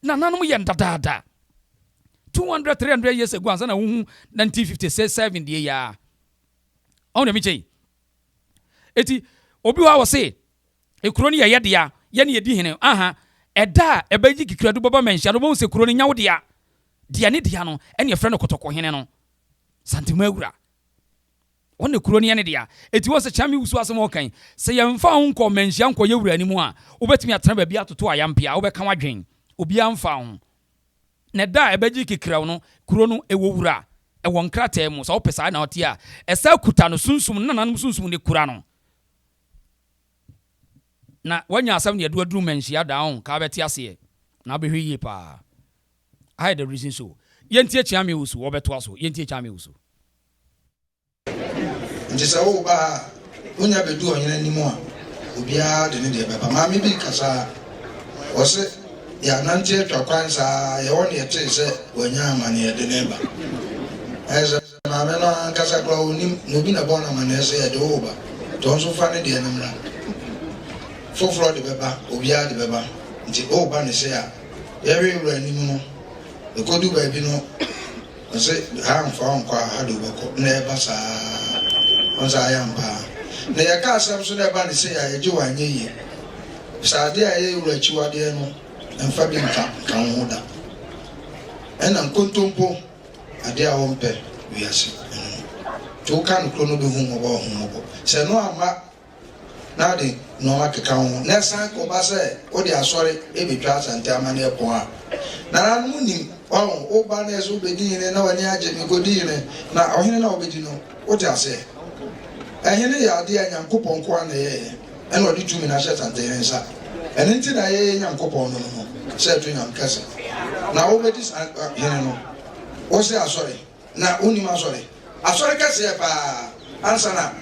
Nananom yɛ no dadaada. 200, 300 years ago ansa na wohu 1956, 7 deɛ yi ara. Ɔho deɛ mekyɛ yi. Eti obi wɔ hɔ a wɔse ekuro no yɛ yɛ dea, yɛ ne yɛdi hene. Aha, ɛda a ɛbɛgye kikradu bɛba manhyia no, wobɛhu sɛ kuro no nya wo dea. Deɛ ne dea no, ɛne ɛfrɛ no kɔtɔkɔhene no. Santema awura. Wɔn na kuro no yɛ ne dea. Enti wɔn sɛ Kyame Wusu asɛm a ɔka yi, sɛ yɛmfa wo nkɔ manhyia nkɔyɛ wura anim a, wobɛtumi atena baabi atoto ayampea, wobɛka w'adwen. Obiara mfa wo ho. Na ɛda a ɛbɛgye kekerɛw no, kuro no, ɛwɔ wura, ɛwɔ nkrataa mu, sɛ wopɛ saa na ɔte a, ɛsan kuta no, sunsum no, nananom sunsum no kura no. Na woanya asɛm no yɛde aduru manhyia daa ho, ka wobɛte aseɛ, na wobɛhwɛ yie paa. Ayɛ the reason so. Yɛntie Kyeame Wusu, wɔbɛtoa so. Yɛntie Kyeame Wusu. Nti sɛ woreba ha a, wonya bɛdu ɔhene anim a, obiara de ne deɛ bɛba. Maame bi rekasa a, ɔse yɛanante atwa kwan saa, yɛhɔ na yɛtee sɛ wanya amaneɛ de no reba. Ayɛ sɛ maame no ankasa koraa ɔnnim, na obi na ɛbɔɔ no amaneɛ sɛ yɛde wo reba, nti ɔno nso fa ne deɛ no mmra. Foforɔ de bɛba, obiara de bɛba. Nti woreba ne sei a, yɛwe wura anim no, ɛkɔdu baabi no, Ɔse ha nfa wo nkɔ a ha de wobɛkɔ na ɛba saa Wahu sɛ ayɛ ampa ara Na yɛka asɛm nso na ɛba no sei a yɛgye wo anyɛ yie Sɛ adeɛ a ɛyɛ wura akyiwadeɛ no mfa bi nka nka wo ho da Ɛna nkontompo adeɛ a wɔmpɛ wiase ɛno no Nti woka nokorɛ no wobɛhu mmɔbɔ a ɔhu mmɔbɔ Sɛ ɛno amma na wode nnoɔma keka wo ho, na ɛsan kɔba sɛ wode asɔre rebɛtwa Asante amanneɛ pɔn a, nananom nim, wahu, woba na ɛsɛ wobɛdi hene na w'ani agye, mekɔdi hene, na ɔhene no a wobɛdi no, wote aseɛ? Ɛhene yɛ adeɛ a Nyankopɔn nko ara na ɛyɛeɛ, ɛna ɔde tumi no ahyɛ Asantehene nsa. Ɛno nti na yɛyɛ Nyankopɔn no no no, sɛ ɛto Nyame kɛse. Na wobɛdi hene no, wose asɔre? Na wonnim asɔre. Asɔre kɛseɛ paa ansa na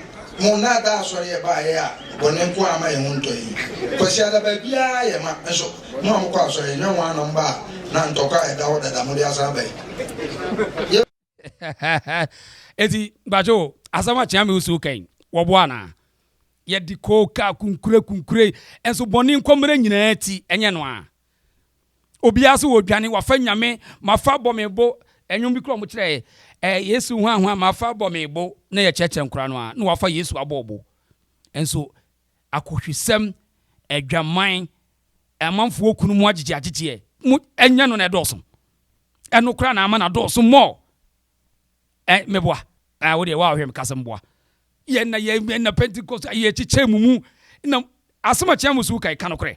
mo nnaadaa asɔre yɛ baeɛ a bɔne nko ara ama yɛn ho ntɔ yɛn. Kwasiada baabiara yɛ ma nso mo a mokɔ asɔre nyɛ ho ara na moba a na ntɔkwa a ɛda hɔ dada mode asan aba yi. Yɛ. Eti mpakyɛw o, asɛm a Kyeame Wusu ka yi, wɔboa anaa? Yɛde kooka kunkure kunkure nso bɔne nkɔmmrɛ nyinaa ti ɛnyɛ no a. Obiara so wɔdwane wafa nyame mafa bɔ me bo ɛnwom bi kura ɔmo kyerɛ ɛ Yesu hwan hwan mafa bɔ me bo na yɛkyerɛkyerɛ nkora no a na wafa Yesu abɔ bo nso akɔhwisɛm adwaman amanfoɔ kunu mu agyegye agyegyeɛ mu ɛnyɛ no na ɛdɔɔso ɛno koraa na ama na dɔɔso mɔ ɛ meboa a wo deɛ wa ɔhwɛ me kasa mboa yɛ na yɛ na Pentecost yɛ kyekyɛ mu mu na asɛm a kyerɛ mo so ka ka no korɛ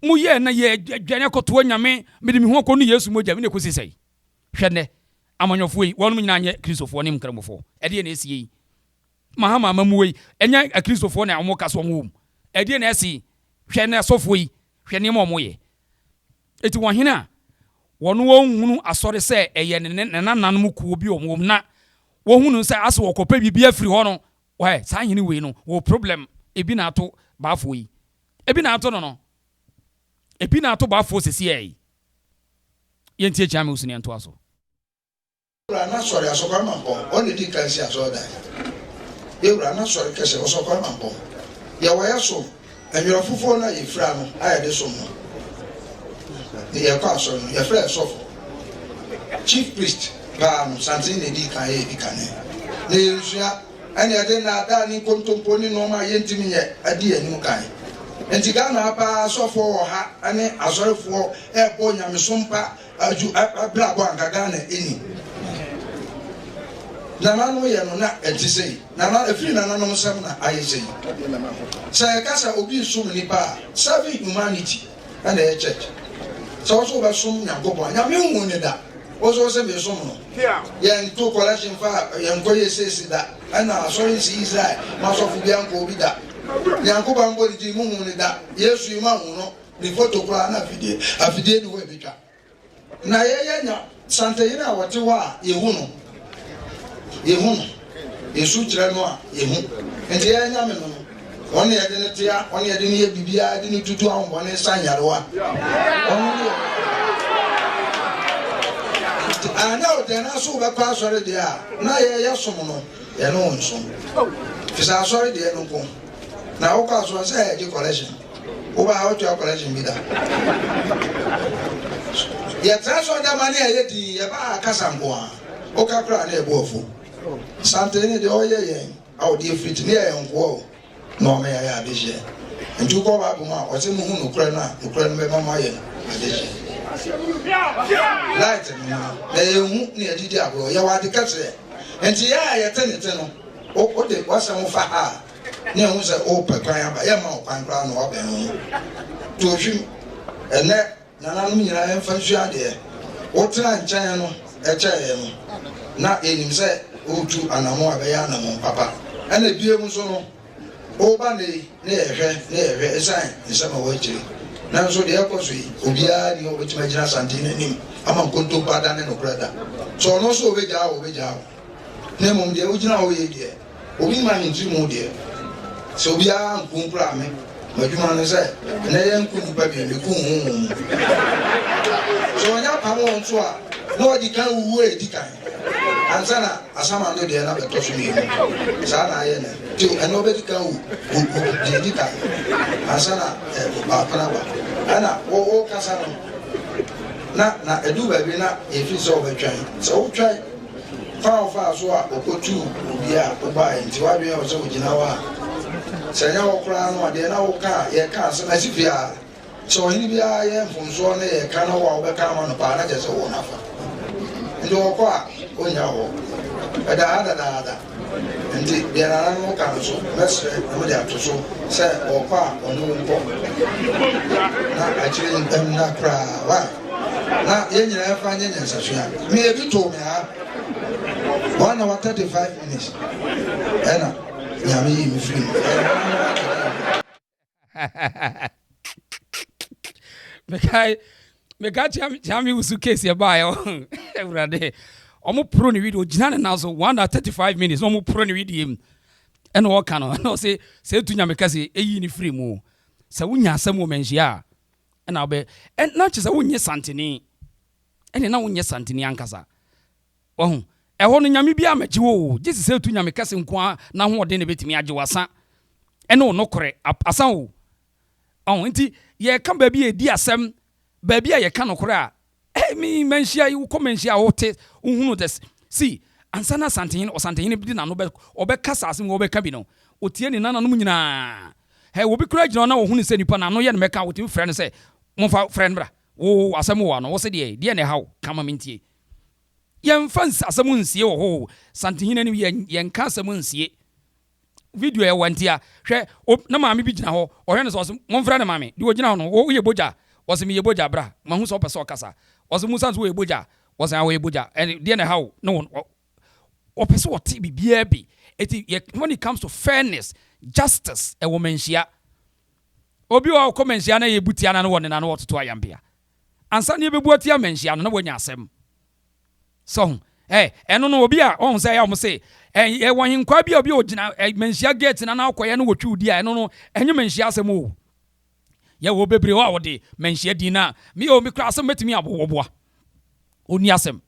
mo yɛ na yɛ adwane akɔtoa nyame mede me ho akɔ no Yesu mogya me na ɛkɔsi sɛi hwɛ nnɛ amanyɔfoɔ yi wɔnom nyinaa nyɛ Kristofoɔ ne nkramofoɔ ɛdeɛ na ɛsie yi Mahama amamuo yi ɛnyɛ akristofoɔ na wɔn ka so wɔn wɔ mu ɛdeɛ na ɛsi hwɛ nnɛ asɔfoɔ yi hwɛ nneɛma wɔn yɛ eti wɔn hene a wɔn wɔn hunu asɔre sɛ ɛyɛ ne ne nananom kuo bi wɔn wɔ mu na wɔhunu sɛ asɛ wɔkɔpɛ biribi afiri hɔ no wɔyɛ saa hene wei no wɔ problem ebi na ato baafoɔ yi ebi na ato no no ebi na ato baafoɔ sisi yɛ yi yɛntie Kyame Wusu ne yɛntoa so. Wura n'asɔre Asɔkɔre Mampɔn, ɔno na edii kan sii asɔredan. Yɛ wura n'asɔre kɛse Ɔsɔkɔre Mampɔn. Yɛwɔ yɛ som, nwera fufuo no a yɛfira no a yɛde som no. Ne yɛkɔ asɔre no, yɛfrɛ yɛ sɔfo. Chief priest paa no, Santene na edii kan yɛɛ bi kane. Na yɛnsua, ɛna yɛde nnaadaa ne nkontompo ne nnoɔma a yɛntumi nyɛ adi yɛn anim kan. Nti Ghana ha paa asɔfoɔ wɔ ha ne asɔrefoɔ ɛrebɔ nyamesom pa Adwo abrabɔ a anka Ghana nni. Nananom yɛ no na ɛnte sei. Nana ɛfiri nananom nsam na ayɛ sei. Sɛ yɛka sɛ obi resom nnipa a, serving humanity ɛna ɛyɛ church. Sɛ wo nso wobɛsom Nyankopɔn a, Nyame nhuu no da. Wo nso wose mesom no. Yɛnto collection fa yɛnkɔ yɛ seesi da. Ɛna asɔre nsi Israel ma sɔfo bi ankɔ obi da. Nyankopɔn ambɔ ne din monhuu no da. Yesu yi moanhu no. Ne foto koraa na afidie afidie ni hɔ ebetwa. Na yɛyɛ nya santehene a wɔte hɔ a yɛhu no yɛhu no yɛsu kyerɛ no a yɛhu nti yɛyɛ nyame no no ɔne yɛde no tea ɔne yɛde no yɛ biribiara de no tutu ahombɔne sa nyarewa ɔno ne yɛ nti anyɛ wo dɛn na so wobɛkɔ asɔre deɛ a na yɛyɛ som no yɛne wo nsom fi sɛ asɔre deɛ no nko na wokɔ asɔre sɛ yɛgye collection Wo ba a wotua collection bi da? Yɛtra so da ma ne ɛyɛ din yɛba a kasa nko a woka koraa na ɛbu afu. Santene deɛ ɔyɛ yɛn a ɔde afiri ti ne yɛyɛ nkoa o na ɔma yɛayɛ adehyeɛ. Nti wokɔ Bible mu a ɔse mohu nokorɛ no a nokorɛ no bɛma moayɛ adehyeɛ. Light no no na yɛnhu na yɛde di agorɔ yɛwɔ ade kɛseɛ nti yɛ a yɛte ne te no wode wasɛm fa ha a na yɛhu sɛ wopɛ kwan aba, yɛmma wo kwan koraa na woabɛn wo ho. To ohwim. Ɛnnɛ, nananom nyinaa yɛmfa nsua adeɛ. Wotena nkyɛn no kyɛeɛ no, na yɛnim sɛ woretu anammɔn a ɛbɛyɛ anammɔn papa. Ɛna bio nso no, woreba nnɛ yi na yɛhwɛ na yɛhwɛ ɛsiane nsɛm a ɛwɔ akyire. Nanso deɛ ɛrekɔ so yi, obiara nni hɔ a ɔbɛtumi agyina Asante no anim ama nkontompo adane nokorɛ da. Sɛ ɔno nso ɔbɛgyaa wo a, ɔbɛgyaa wo. Na mmom deɛ wogyina hɔ yɛ deɛ, obi mma ne tiri mu deɛ, sɛ obiara nku koraa me, m'adwuma ne sɛ nnɛ yɛnku nnipa bio, meku honhom mu. Sɛ ɔnya apam wɔn nso a, na wadi kan wuwu a ɛdi kan, ansa na asamando deɛ no abɛtɔ so mmienu. Saa na ayɛ no. Nti ɛno ɔbɛdi kan wu, wu, wu, deɛ ɛdi kan, ansa na eh, baako no aba. Ɛna wo, wokasa no, na, na ɛduru baabi na yɛfiri sɛ wobɛtwɛn. Sɛ wotwɛn Kwan a ɔfaa so a okotuu obi a wobae nti w'adwene yɛ wo sɛ ogyina hɔ a, sɛ ɛnyɛ wo koraa no a, deɛ na woka a yɛka asɛm asi fie a, sɛ ɔhene biara yɛ mfomsoɔ na yɛka na wo a wobɛka ama no paa na kyerɛ sɛ wowɔ n'afa. Nti ɔkɔ a ɔnnya hɔ. Ɛda ha dadaada. Nti deɛ nananom ka no so mɛsrɛ na mede ato so sɛ ɔkɔ a ɔne wo nkɔ na akyire nna koraa. Why? Na yɛn nyinaa yɛmfa nyɛ nyansasua. Me ebi too me ha 1 hour 35 minutes ɛna Nyame yii me firi mu. Ɛyɛ honam no atɛdeɛ. Mekae meka kyea me wusu case ɛbaeɛ awurade ɔmo poro ne video ogyina ne nan so 1 hour 35 minutes na ɔmo poro ne video mu ɛna ɔka no ɛna ɔse sɛ etu nyame kɛse eyi ne firi mu sɛ wonya asɛm wɔ manhyia a ɛna wobɛ na kyerɛ sɛ wonyɛ santene ɛne na wonyɛ santene ankasa wahu ɛhɔ no nyame bi amɛgye wo o gye sɛ sɛ etu nyame kɛse nko a n'ahoɔden na ebetumi agye wasa. Ɛne wo nokorɛ asan o. Ɔho nti yɛka baabi a yɛdi asɛm, baabi a yɛka nokorɛ a, eh, me manhyia yi, wokɔ manhyia a wote, wohunu the see, ansa na Asantehene, Ɔsantehene de n'ano bɛ, ɔbɛka saa asɛm yi, ɔbɛka bi no, ɔtie ne nananom nyinaa. Hɛ, obi koraa gyina hɔ na ɔhunu sɛ nipa no ano yɛ no mɛka a, ɔtumi frɛ no sɛ, momfa, frɛ no bra, wo, asɛm wɔ w'ano, wo se deɛ, deɛ na ɛha wo, ka ma mentie. Yɛmfa asɛm nsie wɔ hɔ o, Santehene anim, yɛn, yɛnka asɛm nsie. Video a ɛwɔ nti a, hwɛ, o, na maame bi gyina hɔ, ɔhwɛ no sɛ, ɔse, Momfrɛ no maame. Deɛ ɔgyina hɔ no, wo, woyɛ bogya? Ɔse, Meyɛ bogya, bra. Mahu sɛ ɔpɛ sɛ ɔkasa. Ɔse, Musa nso, woyɛ bogya? Ɔse, Ah, ɔyɛ bogya. Ɛne, deɛ na ɛha wo? Na wɔ, ɔpɛ sɛ ɔte biribiara bi. Eti, yɛ, when it comes to fairness, justice, ɛwɔ manhyia. Obi wɔ hɔ a ɔkɔ manhyia na yɛbu tia no a na wɔne no ano ɔtoto ayampea. Ansa na yɛbɛbu atia manhyia no, na wanya asɛm. So ho? Ɛ, ɛno no, obi a, ɔhu sɛ ɛyɛ a wɔn se, ɛ, yɛwɔ ahenkwaa bi a obi a ogyina, ɛ, manhyia gate na na ɔkɔyɛ no wɔtwi wo di a, ɛno no, ɛnyɛ manhyia asɛm o. Yɛwɔ bebree hɔ a wɔde manhyia din na, me o, me kura asɛm mɛtumi abo wɔboa. Onni asɛm.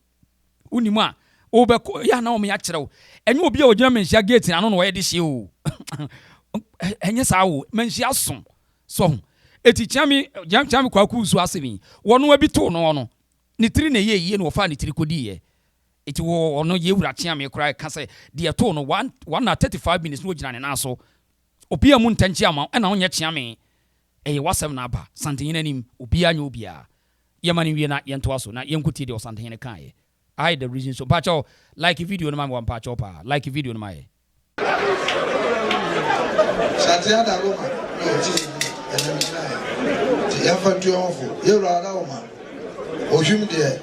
Wonim a, wobɛkɔ, yɛ a na wɔn akyerɛ wo. Ɛnyɛ obi a ogyina manhyia gate na ano na ɔyɛ de hyɛ o. Ɛnyɛ saa o. Manhyia so. So ho? Eti Kyeame, Kyeame Kwaku nso asɛm yi, wɔn abi too no no, Ne tiri na ɛyɛɛ yie na ɔfaa ne tiri kɔdiiɛ. Nti wɔ ɔno yɛ wura Kyeame koraa ɛka sɛ deɛ ɛtoo no one one hour 35 minutes na ɔgyina ne nan so. Obiara mmu ntɛnkyea mma wo ɛna wonyɛ Kyeame. Ɛyɛ w'asɛm na aba Santehene anim. Obiara nyɛ obiara. Yɛma no nwie na yɛntoa so na yɛnkɔtie deɛ Ɔsantehene kaeɛ. I the reason so mpakyɛw like video no ma me wa mpakyɛw paa like video no ma yɛ. Sante Adawoma na ɔte yɛn mu ɛnɛ me gyina yɛ nti yɛmfa ntu yɛn ho fo yɛwura Adawoma ohwim deɛ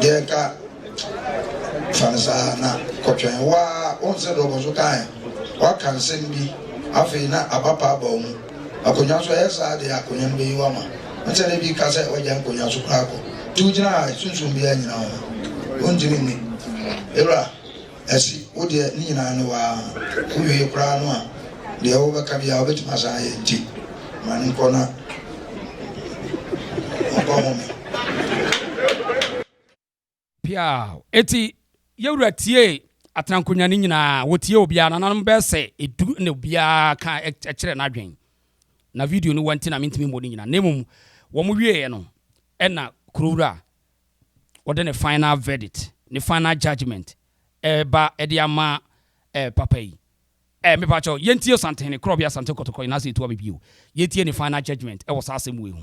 deɛ nka fa no saa na kɔtwɛn waa wɔn sɛ deɛ ɔbɔ so kae waka nsɛm bi afei na aba pa aba mu akonnwa so ɛyɛ saa deɛ akonnwa no bɛyi wama nsɛ ne bi ka sɛ wagya nkonnwa so koraa kɔ nti wogyina ha sunsum biara nyina ho wontumi nni ewura Asi, wo deɛ ne nyinaa ne wo ara. Wowie koraa no a, deɛ wobɛka biara wobɛtumi asan ayɛ nti ma no nkɔ na ɔnkɔ home. Piaw! Enti yɛwura tiee atenankonnwa no nyinaa. Wɔtiee obiara, nananom bɛyɛ sɛ edu na obiara ka kyerɛɛ n'adwene. Na video no wa nti na mentumi mmɔ ne nyinaa. Na mmom wɔwieeɛ no, ɛna kurowura wɔde ne final verdict, ne final judgement reba de ama eh, papa yi. Eh, mepa kyɛw, yɛntie Ɔsantehene Korɔbea Asante Kɔtɔkɔ yi n'asɛ etu aba bio. Yɛntie ne final judgement ɛwɔ saa asɛm wei ho.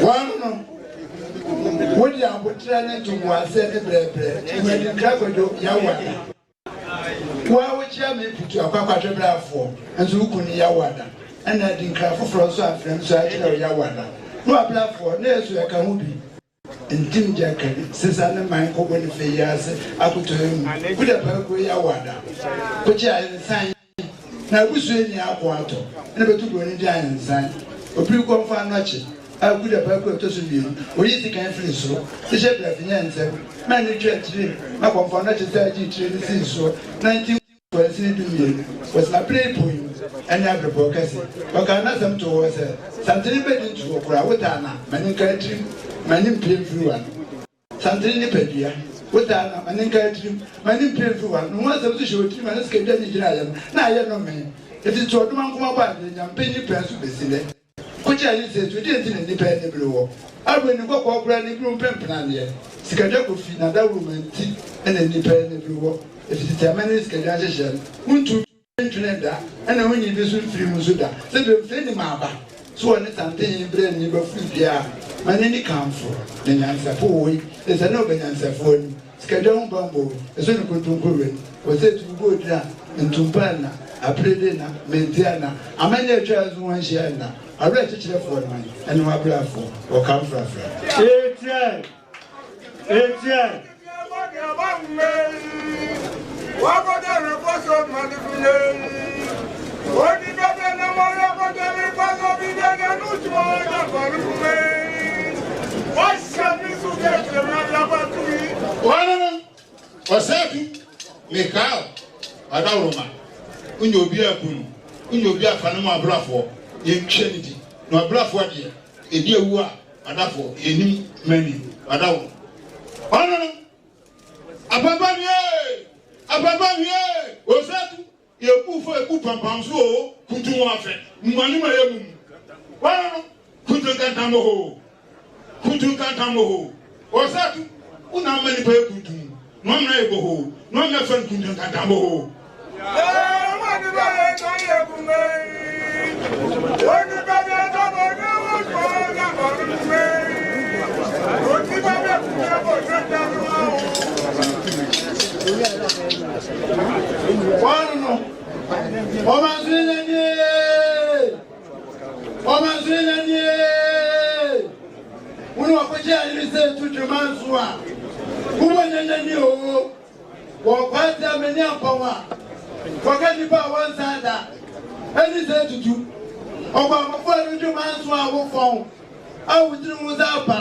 Wɔn no, wode aboterɛ ne ntoboaseɛ ne brɛbrɛ Nyadinkra Kwadwo Yawada. Wo a wokyia me putu akwakwatwe brafoɔ nso wo kunu Yawada ɛna adinkra foforɔ nso afrɛ nso akyerɛ wo Yawada ne wabrafoɔ na yɛso yɛka ho bi. Ntim gya kari sesa ne man kɔbɔ ne fɛ yi ase akotɔɛ mu kuda paa kuo yi awada kokye ayensan na abusua nyinaa ako atɔ na bɛtu broni de ayensan opiri kɔmfo anɔkye a kuda paa kuo ɛtɔ so mienu oyi sekan firi soro de hyɛ brɛfi nyɛ nsɛm ma ne twa tire na kɔmfo anɔkye saa gyee tire no sii soɔ na ntim Kwansini 12, Wɔsena bere yi pon ne abrepɔw kɛse. Wɔkaa n'asɛm too hɔ sɛ, Santene bedi ntoɔ koraa, wotaa na ma ne nka atirim, ma ne mpue mfiri w'ano. Santene nipadua, wotaa na ma ne nka atirim, ma ne mpue mfiri w'ano. Ne ho asɛm nso hyɛ otirim a ne sikadwa ne gyinaeɛ no, na ayɛ nnome. Efiri sɛ ɔdoma nkoma bɔ adeɛ, nyampɛ nni pɛn so besi nnɛ. Kokyɛ ne sɛ, so deɛn nti na nnipa ani bere wɔ abere ne kɔkɔɔ koraa ne bere mpempenaneɛ? Sikadwa kofi na dawuroma nti na nnipa ani bere wɔ, ɛfiri tete amanne ne sikadwa nhyehyɛɛ no, wontu ntwene da ɛna wonyi bi nso mfiri mu nso da. Sɛ bemfire nim aba so wɔ ne santen berɛ nni bɛforo dua a, ma n'ani kamfo ne nyansapɔ woi, ɛsiane ɔbɛ nyansafoɔ anim. Sikadwa ho bammɔ o, ɛsɔ ne kontonko wɛn, wɔ sɛ tumi bɔ odwira, ntumpa nna, aperede nna, mmentia nna, amanne a atwa nso ho ahyia nna, awerɛkyekyerɛfoɔ man, ɛne w'abrafoɔ, wɔka mfrafra. Etiɛn! Etiɛn! Ɔno no, Ɔsatu Mikael Adaworoma, wonya obi aku no, wonya obi afa no mu abrafoɔ, yɛntwa ne di. Na ɔbrafoɔ deɛ, ɛdi awu a, ɔdafoɔ, yɛnnim mani, ɔda wo. Ɔno no, apampa hwie, apampa hwie, ɔsatu, yɛbu fo, yɛbu pampam so o, kuntu wɔn afɛ, mmane ma yɛ mum. Ɔno no, kuntu nkantam hoo, kuntu nkantam hoo, ɔsatu, wo na ama nipa yɛ kuntu, na ɔmena yɛ bohoo, na ɔmena fɛn kuntu nkantam hoo. Wɔ kwan sɛ mene ampɔn a wɔka nnipa a wɔnsan da ne sɛ tutu ɔkwammɔfo a ɛno manso a wofɔn a wo tiri ho san pa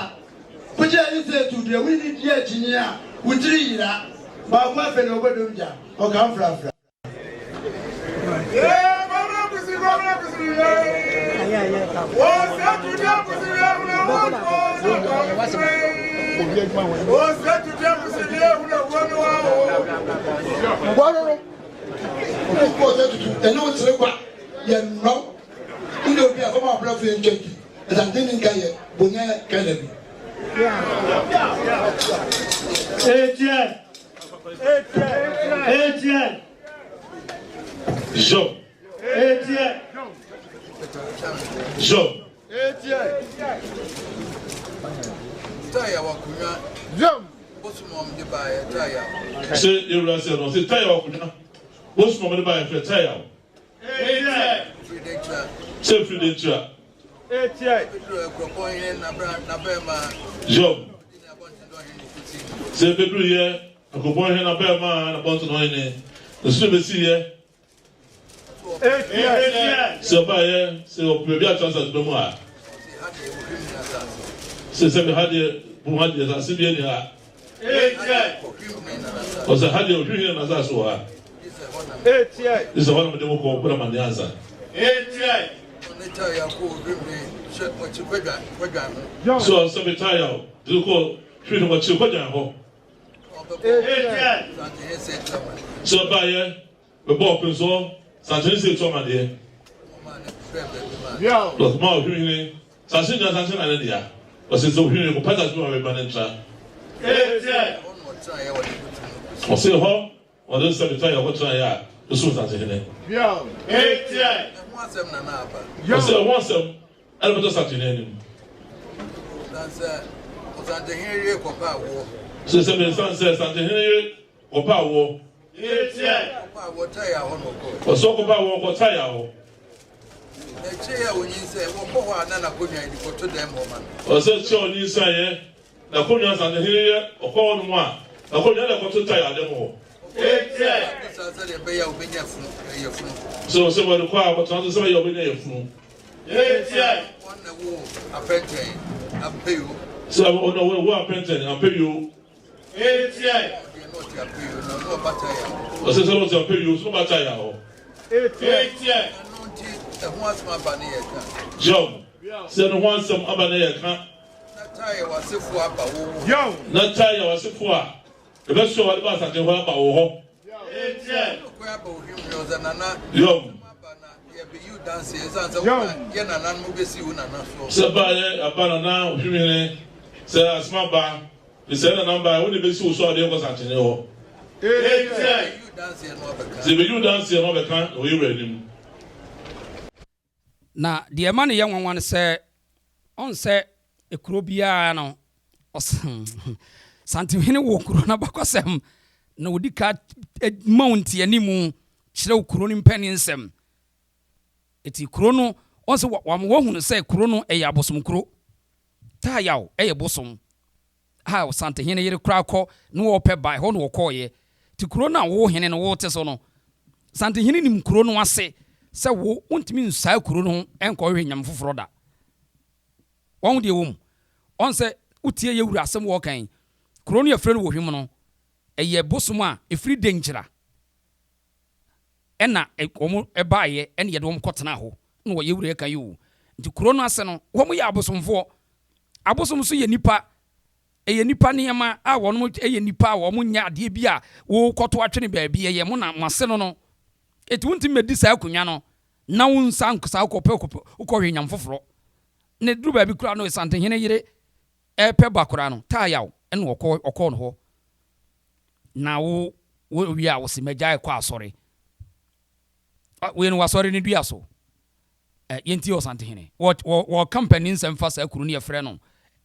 kogyina ne sɛ tu deɛ wonni di akyinnye a wo tiri yera baako afei na wɔbɛdom gya ɔka mfrafra. Wɔno no, otumfoɔ sɛ tutu ɛne wo sere kwa yɛ nnɔ wone obi a fam abrɛfo yɛ ntwa bi ɛsante ne nka yɛ bonya kɛnɛ bi. Etienne. Etienne. Job. Etienne. Job. Sɛ ewura sɛ no sɛ taya wakunya bosom ɔmo de ba yɛ fɛ taya o. Sɛ firi de nkyira. Job. Sɛ ebeduru yɛ akropɔn hene abɛɛmaa na bɔnto no hene nso ebesi yɛ. Sɛ ɔbaeɛ sɛ ɔpɛ baabi atra asase pa mu a, sɛ sɛ ha deɛ bu ha deɛ asase bi ani ha. Ɔsɛ ha deɛ ɔhwehwɛ hene n'asase wɔ ha. Sɛ hɔ na mede mo kɔ kɔda ma ne ansa. So sɛ metaya o de kɔ hwehwɛ wɔkyerɛ kɔgyan hɔ. Sɛ ɔbaeɛ Mebɔɔ ɔpensɔɔ Santene sɛ etu amadeɛ. Na ɔsomaa Ohwimhene Sase nyinaa Santene na ne dea. Ɔse sɛ Ohwimhene kɔpɛ asase bi ma me ma no ntra. Ɔse hɔ ɔde sɛ metra yɛ ɔkɔtraeɛ a mesom Santehene. Ɔse ɛho asɛm ɛna bɛtɔ Santehene anim. Sɛ sɛ mesan sɛ Santehene yere Kɔpɛ awoɔ. Ɔsɛ ɔkɔpɛ awoɔ kɔ Taya hɔ. Ɔsɛ kyɛ ɔnyinsɛn yɛ n'akonnwa Asantehene yɛ ɔkɔ hɔ nom a n'akonnwa na ɛkɔto Taya dɛm hɔ. Sɛ ɔsɛ wɔde kɔ a ɔkɔtena so sɛ bɛyɛ ɔbɛnya yafunu. Sɛ ɔna wo apɛntɛn apɛyo. Ɔsɛ sɛ ɔte apɛyio so bata ya hɔ. Job sɛ ne ho asɛm aba na yɛka. Na taa yɛ w'asefo a ɛbɛsoa wɔde ba asase hɔ aba wo hɔ. Yɔm. Sɛ ba yɛ aba nana ohwimhene sɛ asɛm aba. Mesɛe nana mbae, wo na ebesi wo so a wode yɛn kɔ Santene hɔ. Sɛ ebeyi wo danseɛ na wabɛka na wɔ yɛn wura anim. Na deɛ ɛma no yɛ nwanwa ne sɛ, ɔn sɛ kuro biara no, Santehene wɔ kuro no abakɔsɛm, na ɔdi ka ma wo nteanimu kyerɛ wo kuro no mpanin nsɛm. Eti kuro no, ɔn sɛ wama woahunu sɛ kuro no ɛyɛ abosom kuro. Taayaw yɛ bosom a Ɔsantehene yere koraa kɔ ne ɔɔpɛ ba, ɛhɔ na ɔkɔɔeɛ. Nti kuro no a wo hene no wote so no, Santehene nim kuro no ase sɛ wo wontumi nsaa kuro no ho nkɔhwehwɛ nyame foforɔ da. Wahu deɛ ɛwɔ mu? Ɔn sɛ wotie yɛ wura asɛm wɔɔka yi, kuro no yɛfrɛ no Wɔhwim no, ɛyɛ bosom a ɛfiri Denkyira. Ɛna wɔn baeɛ ɛna yɛde wɔn kɔtenaa hɔ na wɔyɛ wura ɛka yi o. Nti kuro no ase no, wɔn yɛ abosomfoɔ. Abosom nso yɛ nnipa. Ɛyɛ nnipa nneɛma a wɔn yɛ nnipa a wɔn nyɛ adeɛ bi a wokɔto atwene baabi. Ɛyɛ mo na mo ase no no. Enti wontumi mmɛdi saa akonnwa no na wo nsa nsa wokɔpɛ wokɔhwɛ nyame foforɔ. Na ɛduru baabi koraa no Asantehene yere repɛ ba koraa no, Taayaw na ɔkɔ ɔkɔɔ no hɔ. Na wo wo wie a wose magyae kɔ asɔre. Wei no wasɔre ne dua so. Ɛ yɛntie Ɔsantehene. Wɔ wɔ wɔka mpanin nsɛm fa saa kuro no yɛfrɛ no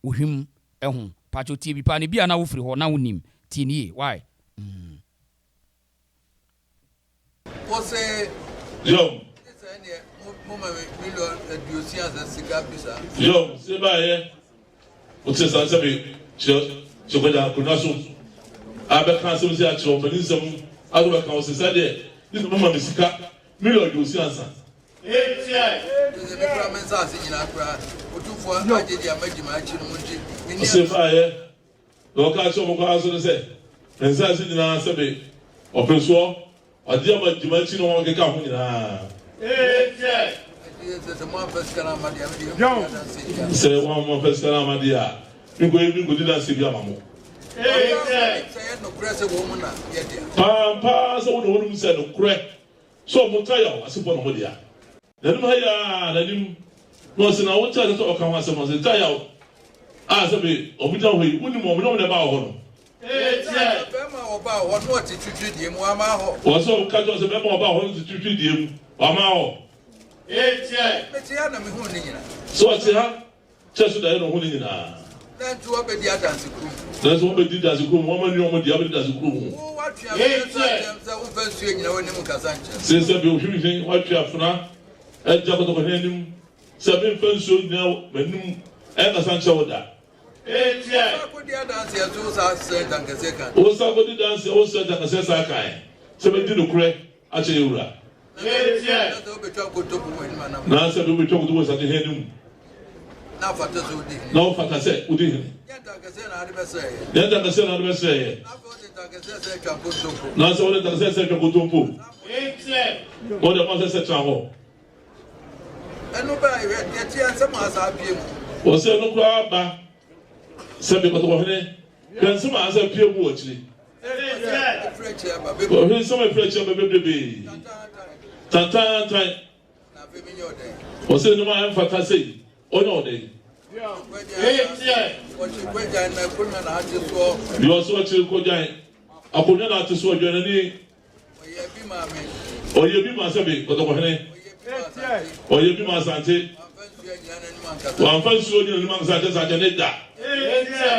Ohwim ho. Pakyɛw tie bi paa na ebia na wofiri hɔ na wonim. Tie no yie. Why? Mm. Wose. Yom. Sɛ ɛneɛ mo ma me miliɔn aduosia sɛ sika bi saa. Yom, se baayɛ wote saa sɛ me kyerɛ kyerɛ kɔgya akonnwa so abɛka asɛm si akyerɛ ɔpanin nsɛm aso bɛka wo se sɛ deɛ ne sɛ moma me sika miliɔn aduosia nsa. Sɛ me kura me nsaase nyinaa koraa otumfoɔ agye deɛ magye m'akyi no mu nti menni. Ɔse baayɛ Na ɔkaa kyerɛɛ wɔn kwan so no sɛ, Me nsase nyinaa sɛbe ɔpere soɔ, ɔgye ama gyima akyi ne wɔn a wɔkeka ho nyinaa. Sɛ wɔamfa sika no amma deɛ a, menkɔyɛ bi nkɔdi danseɛ bi ama mo. Pampaa ara sɛ wo na wonim sɛ nokorɛ sɛ wɔn Tayaw asefoɔ na wɔn dea. N'anim ha yi ara, n'anim, na ɔse, na wo nkyerɛ sɛ ɔka ho asɛm, ɔse, Gyae a sɛ me, ɔmo gyina hɔ yi, wonim wɔn, ne wɔn na ɛbaa wɔ hɔ no. Bɛrima a ɔbaa hɔ no ɔte twitwi deɛ mu, wama hɔ. Wɔse ɔka kyerɛ sɛ bɛrima a ɔbaa hɔ no te twitwi deɛ mu, wama hɔ. Mete ha na mehuu ne nyinaa. Sɛ ɔte ha, Kyɛ so daeɛ na ɔhu ne nyinaa. Nanso wɔbɛdi adanse kurom. Nanso wɔbɛdi danse kurom, wɔn ani wɔn deɛ wɔbɛdi danse kurom ho. Wo watwe afena so akyerɛm sɛ womfa nsuo nnyina w'anim nkasa nkyerɛ me. Sɛ sɛ bi ohwimhwim watwe afena agya kɔtɔkɔhene anim sɛ memfa nsuo nnyina m'anim nkasa nkyerɛ wo da. Wosan kɔdi adanseɛ nso wo saa srɛ ntankɛseɛ kan. Wosan kɔdi danseɛ wo srɛ ntankɛseɛ saa kan sɛ mɛdi nokorɛ akyerɛ yɛn wura. Na sɛ wobɛtwa nkontompo wɔ Asante hene anim. Na wofata sɛ wodi hene. Na wofata sɛ wodi hene. Nyɛ ntankɛseɛ na ade bɛsrɛ yɛ. Nyɛ ntankɛseɛ na ade bɛsrɛ yɛ. Na afei wode ntankɛseɛ sɛ atwa nkontompo. Na sɛ wode ntankɛseɛ sɛ atwa nkontompo. Na wode ama sɛ sɛ tena hɔ. Ɛno bɛɛ hwɛ deɛ teɛ nsɛm a asa apue mu. Wɔsɛ ɛno koraa ba sɛ mekɔtɔkɔhene hwɛ nsɛm a asa apue mu wɔ akyiri. Ɔhwɛ nsɛm a ɛfiri akyi aba bebrebe. Tantaantan. Ɔsɛ nneɛma a ɛmfata sei, ɔnyɛ ɔdɛn. Deɛ ɔsɛ ɔkyere kɔgyan akonnwa na ate so ɔdwan n'ani. Ɔyɛ bi ma sɛbe kɔtɔkɔhene. Ɔyɛ bi ma Asante. Wamfa nsuo nyina n'anim ankasa ankyɛ saa kyɛ ne da.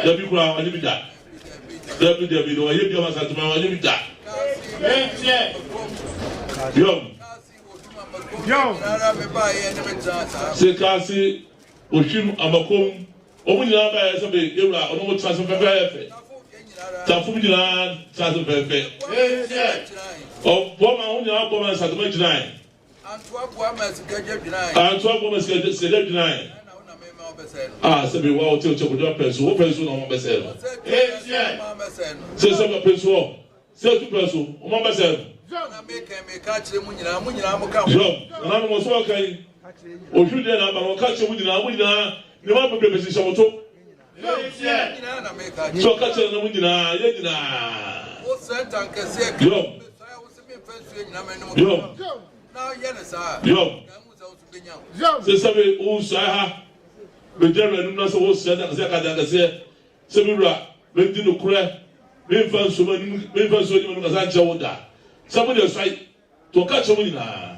Dabi koraa wanyɛ bi da. Dabi dabi na wayɛ bi ama Asante ma wanyɛ bi da. Yɔm. Sekaase, Ohwim, Amakom, wɔn nyinaa baeɛ sɛ be yɛwura ɔne wɔn tena ase fɛfɛɛfɛ. Tafo nyinaa tena ase fɛfɛɛfɛ. Ɔboa ma ho nyinaa boa ma nsatoma gyinae. Antoa boa ma sikagya gyinae. Antoa boa ma sikagya gyinae. A sɛ bi wa wote kyɛ kodwa pɛ so wo pɛ so na wɔn bɛsɛe no. Sɛ sɛ pɛ so hɔ sɛ tu pɛ so wɔn bɛsɛe no. Yɔm nananom wɔn so wɔka yi ohwiri deɛ na aba no wɔka kyerɛ mu nyinaa mo nyinaa nneɛma bebree bɛsi hyɛ mo to. Sɛ ɔka kyerɛ nananom nyinaa yɛ nyinaa. Yɔm. Yom. Yom. Sɛ sɛbe wosuae ha bɛgyina wura anim na sɛ wosrɛ ntakɛseɛ ka ntakɛseɛ sɛ me wura mɛdi nokorɛ memfa nsuo m'anim memfa nsuo nyi m'anim kasa nkyerɛ wo da sɛ mo deɛ suae to ɔka kyerɛ mo nyinaa.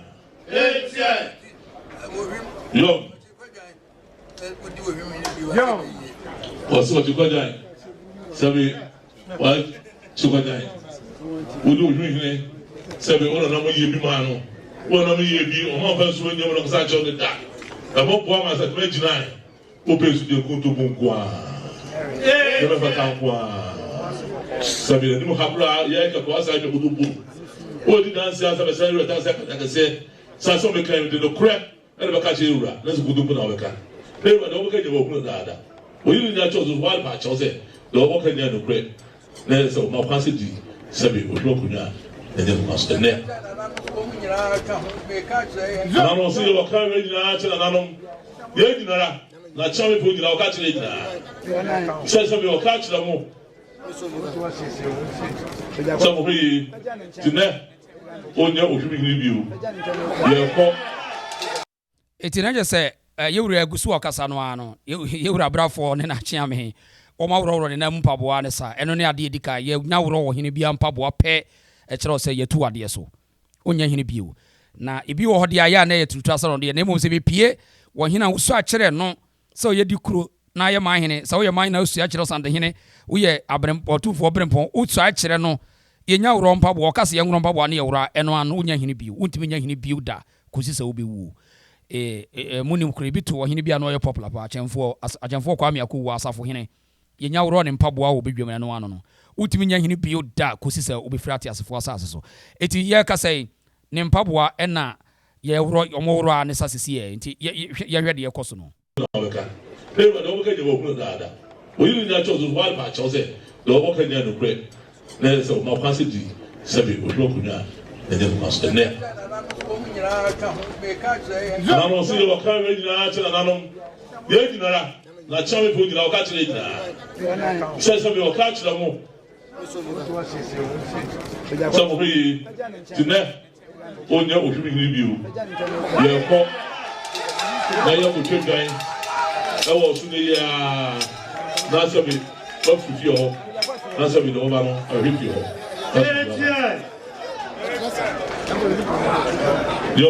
Yom. Ɔsɛ ɔte kɔgyan sɛbi ɔte kɔgyan wodi ohwene hene sɛbi ɔna nam yie bi maa no ɔna nam yie bi ɔmo anfa nsuo nyɛ mu na kasa akyɛw ne da ɛmɔ boa ma sɛ tɛmɛ gyina wopɛ nsu deɛ nkontompo nko a yɛbɛfa ta nko a sɛbi anim ha koraa yɛ kɛkɔ asa atwa nkontompo wɔdi danse asa bɛsɛ yɛ danse akɛseɛ sɛ asɛm bɛka yi de nokorɛ Ɛna bɛka akyerɛ yɛn wura, na sɛ nkontompo na wɔbɛka, na yɛn wura, deɛ wɔbɛka nyinaa wɔahu no dadaada. Wɔyi no nyinaa kyerɛ wo so, wɔarepa akyɛ wo sɛ deɛ wɔbɛka nyinaa yɛ nokorɛ, na ɛyɛ sɛ wɔma kwan sɛ di sɛbe ohwim akonnwa a na ɛnyɛ ne kwan so. Ɛnnɛ, nananom, ɔse yɛ wɔka wei nyinaa kyerɛ nananom. Yɛn nyinara, na Kyeamefoɔ nyinaa, ɔka kyerɛ yɛn nyinaa sɛ sɛ meyɛ ɔka kyerɛ mo sɛ mohwɛ yie nti nɛ ɔnyɛ Ohwimhene bio. Yɛkɔ. Enti na kyerɛ sɛ yɛn wura gu so ɔkasa no ara no, yɛn wura Abrafoɔ ne n'akyeame, wɔaworɔworɔ ne nan mu mpaboa ne sa. Ɛno ne adeɛ a ɛdi kan. Yɛnya worɔ ɔhene biara mpaboa pɛ, ɛkyerɛ wo sɛ yɛatu wo adeɛ so. Wonyɛ hene bio. Na ebi wɔ hɔ deɛ a, ɛyɛ a na ɛyɛ turutu asɛm deɛ, na mmom sɛ bɛpue wɔ hene a wosua kyerɛ no sɛ ɔyɛ di kuro na ayɛ man hene, sɛ woyɛ man hene a wosua kyerɛ ɔsantehene, woyɛ aberempɔn, ɔtumfoɔ berempɔn, wosua kyerɛ no, yɛnya worɔ mpaboa, ɔka sɛ yɛnworɔ mpaboa ne yɛworɔ a, ɛno ano wonyɛ hene bio. Wontumi nyɛ hene bio da kɔsi sɛ wobɛwuo. E, e, monim koro ebi to ɔhene bi a na ɔyɛ popular paa, Akyɛmfoɔ, As, Akyɛmfoɔ Kwame Akowuo, Asafohene. Yɛnya worɔ ne mpaboa wɔ badwam ɛno ano no, wontumi nyɛ hene bio da kɔsi sɛ wobɛfiri ateasefoɔ asase so. Enti yɛrekasa yi, ne mpaboa na yɛworɔ, wɔworɔ ara ne sa sisiɛ, enti yɛ, yɛ, yɛhwɛ deɛ ɛrekɔ so no. Na ɔbɛka, Na Awurade, wɔbɛka nyɛ wɔahunu dada. Oyi no nyinaa kyerɛw so so wɔarepa akyɛw sɛ deɛ wɔbɛka nyɛ nokorɛ, na ɛyɛ sɛ wɔma kwan sɛ di sɛbe ohwim akonnwa a na ɛnyɛ ne kwan so. Ɛnnɛ, nananom se wɔka wei nyinaa kyerɛ nananom, yɛn nyinara, na kyerɛwefo nyinaa wɔka kyerɛ yɛn nyinaa sɛ sɛbe wɔka kyerɛ mo sɛ mohwɛ yie nti nɛ Ɔnyɛ ohwimhene bio. Yɛkɔ na yɛkɔtwa dwan wɔ ɔso no yi ara na sɛbe wafiri fie hɔ na sɛbe ne wɔba no ahwɛ fie hɔ. Yo.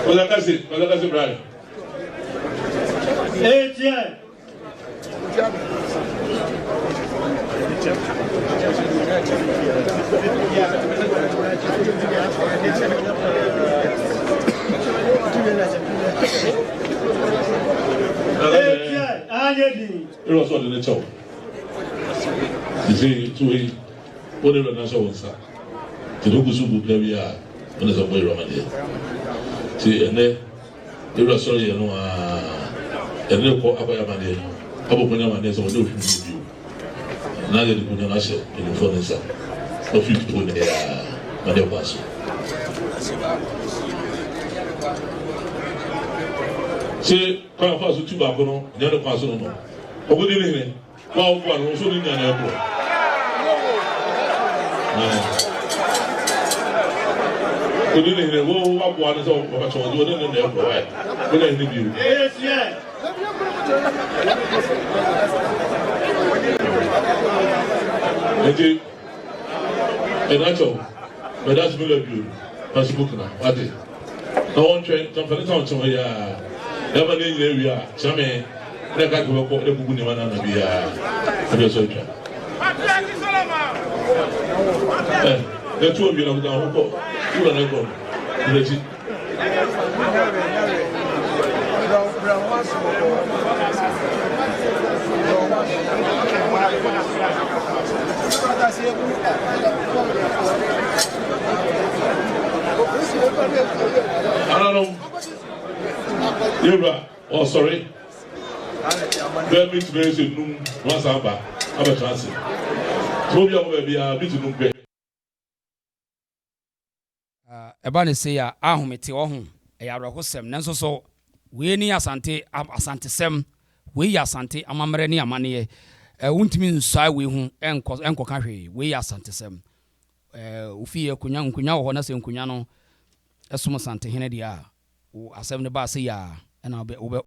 Kwadakase, Kwadakase Brian. Ewura sɛ ɔde ne kyɛw. Sisi to yi, wo ne wura no ahyɛ wo nsa. Nti no gu so bu bra bi a, wo ne sɛ bɔ ewura ma deɛ. Nti ɛnɛ, Ewura sɔre yɛ no aa, yɛde no kɔ akɔyɛ amaneɛ, abɔ konya amaneɛ sɛ ɔnyɛ ohwim no bio. Na yɛde konya no ahyɛ mpanyinfoɔ no nsa. Na ɔfiri tuo ne yɛ aa, amaneɛ kwan so. Se kwan fa so tu baako no, nyɛ ne kwan so no no. Ɔkɔdi ne hene. Wo a woboa no, wo nso ne nua na ɛkorɔ. Kodi ne hene, wo waboa no sɛ wɔbɛkyɛ wɔn, wɔne ne na ɛkorɔ, wae, wo na hene bio. Nti, ɛna kyɛw, bɛda so mela bio, na so bukuna, wate. Na wɔntwɛn, tamfane ta ɔkyɛw yɛ a, ɛma ne nyina wie a, kyerɛ me. Na ɛka kɛ bɛkɔ na bubu nneɛma no ana biara ɛbɛ sɛ atwa. Ɛ ɛtu obi na kuta ho kɔ wura na ɛkɔ no n'akyi. Ananom yɛwura. Ɔsɔre bɛyɛ minti bɛyɛ sɛ num na wasan aba abɛtena ase. Sɛ obi a ɔkɔ baabi a minti num pɛ. Ɛba no sei a, ahomete wɔ ho, ɛyɛ awerɛhosɛm. Nanso so wei ne Asante Asantesɛm? Wei yɛ Asante amammerɛ ne amanneɛ. Wontumi nsuae wei ho nkɔ nkɔka hwee. Wei yɛ Asantesɛm. Wo fie akonnwa, nkonnwa wɔ hɔ na sɛ nkonnwa no som Asantehene deɛ a, Wo asɛm no baa sei a, ɛna wobɛ, wobɛ.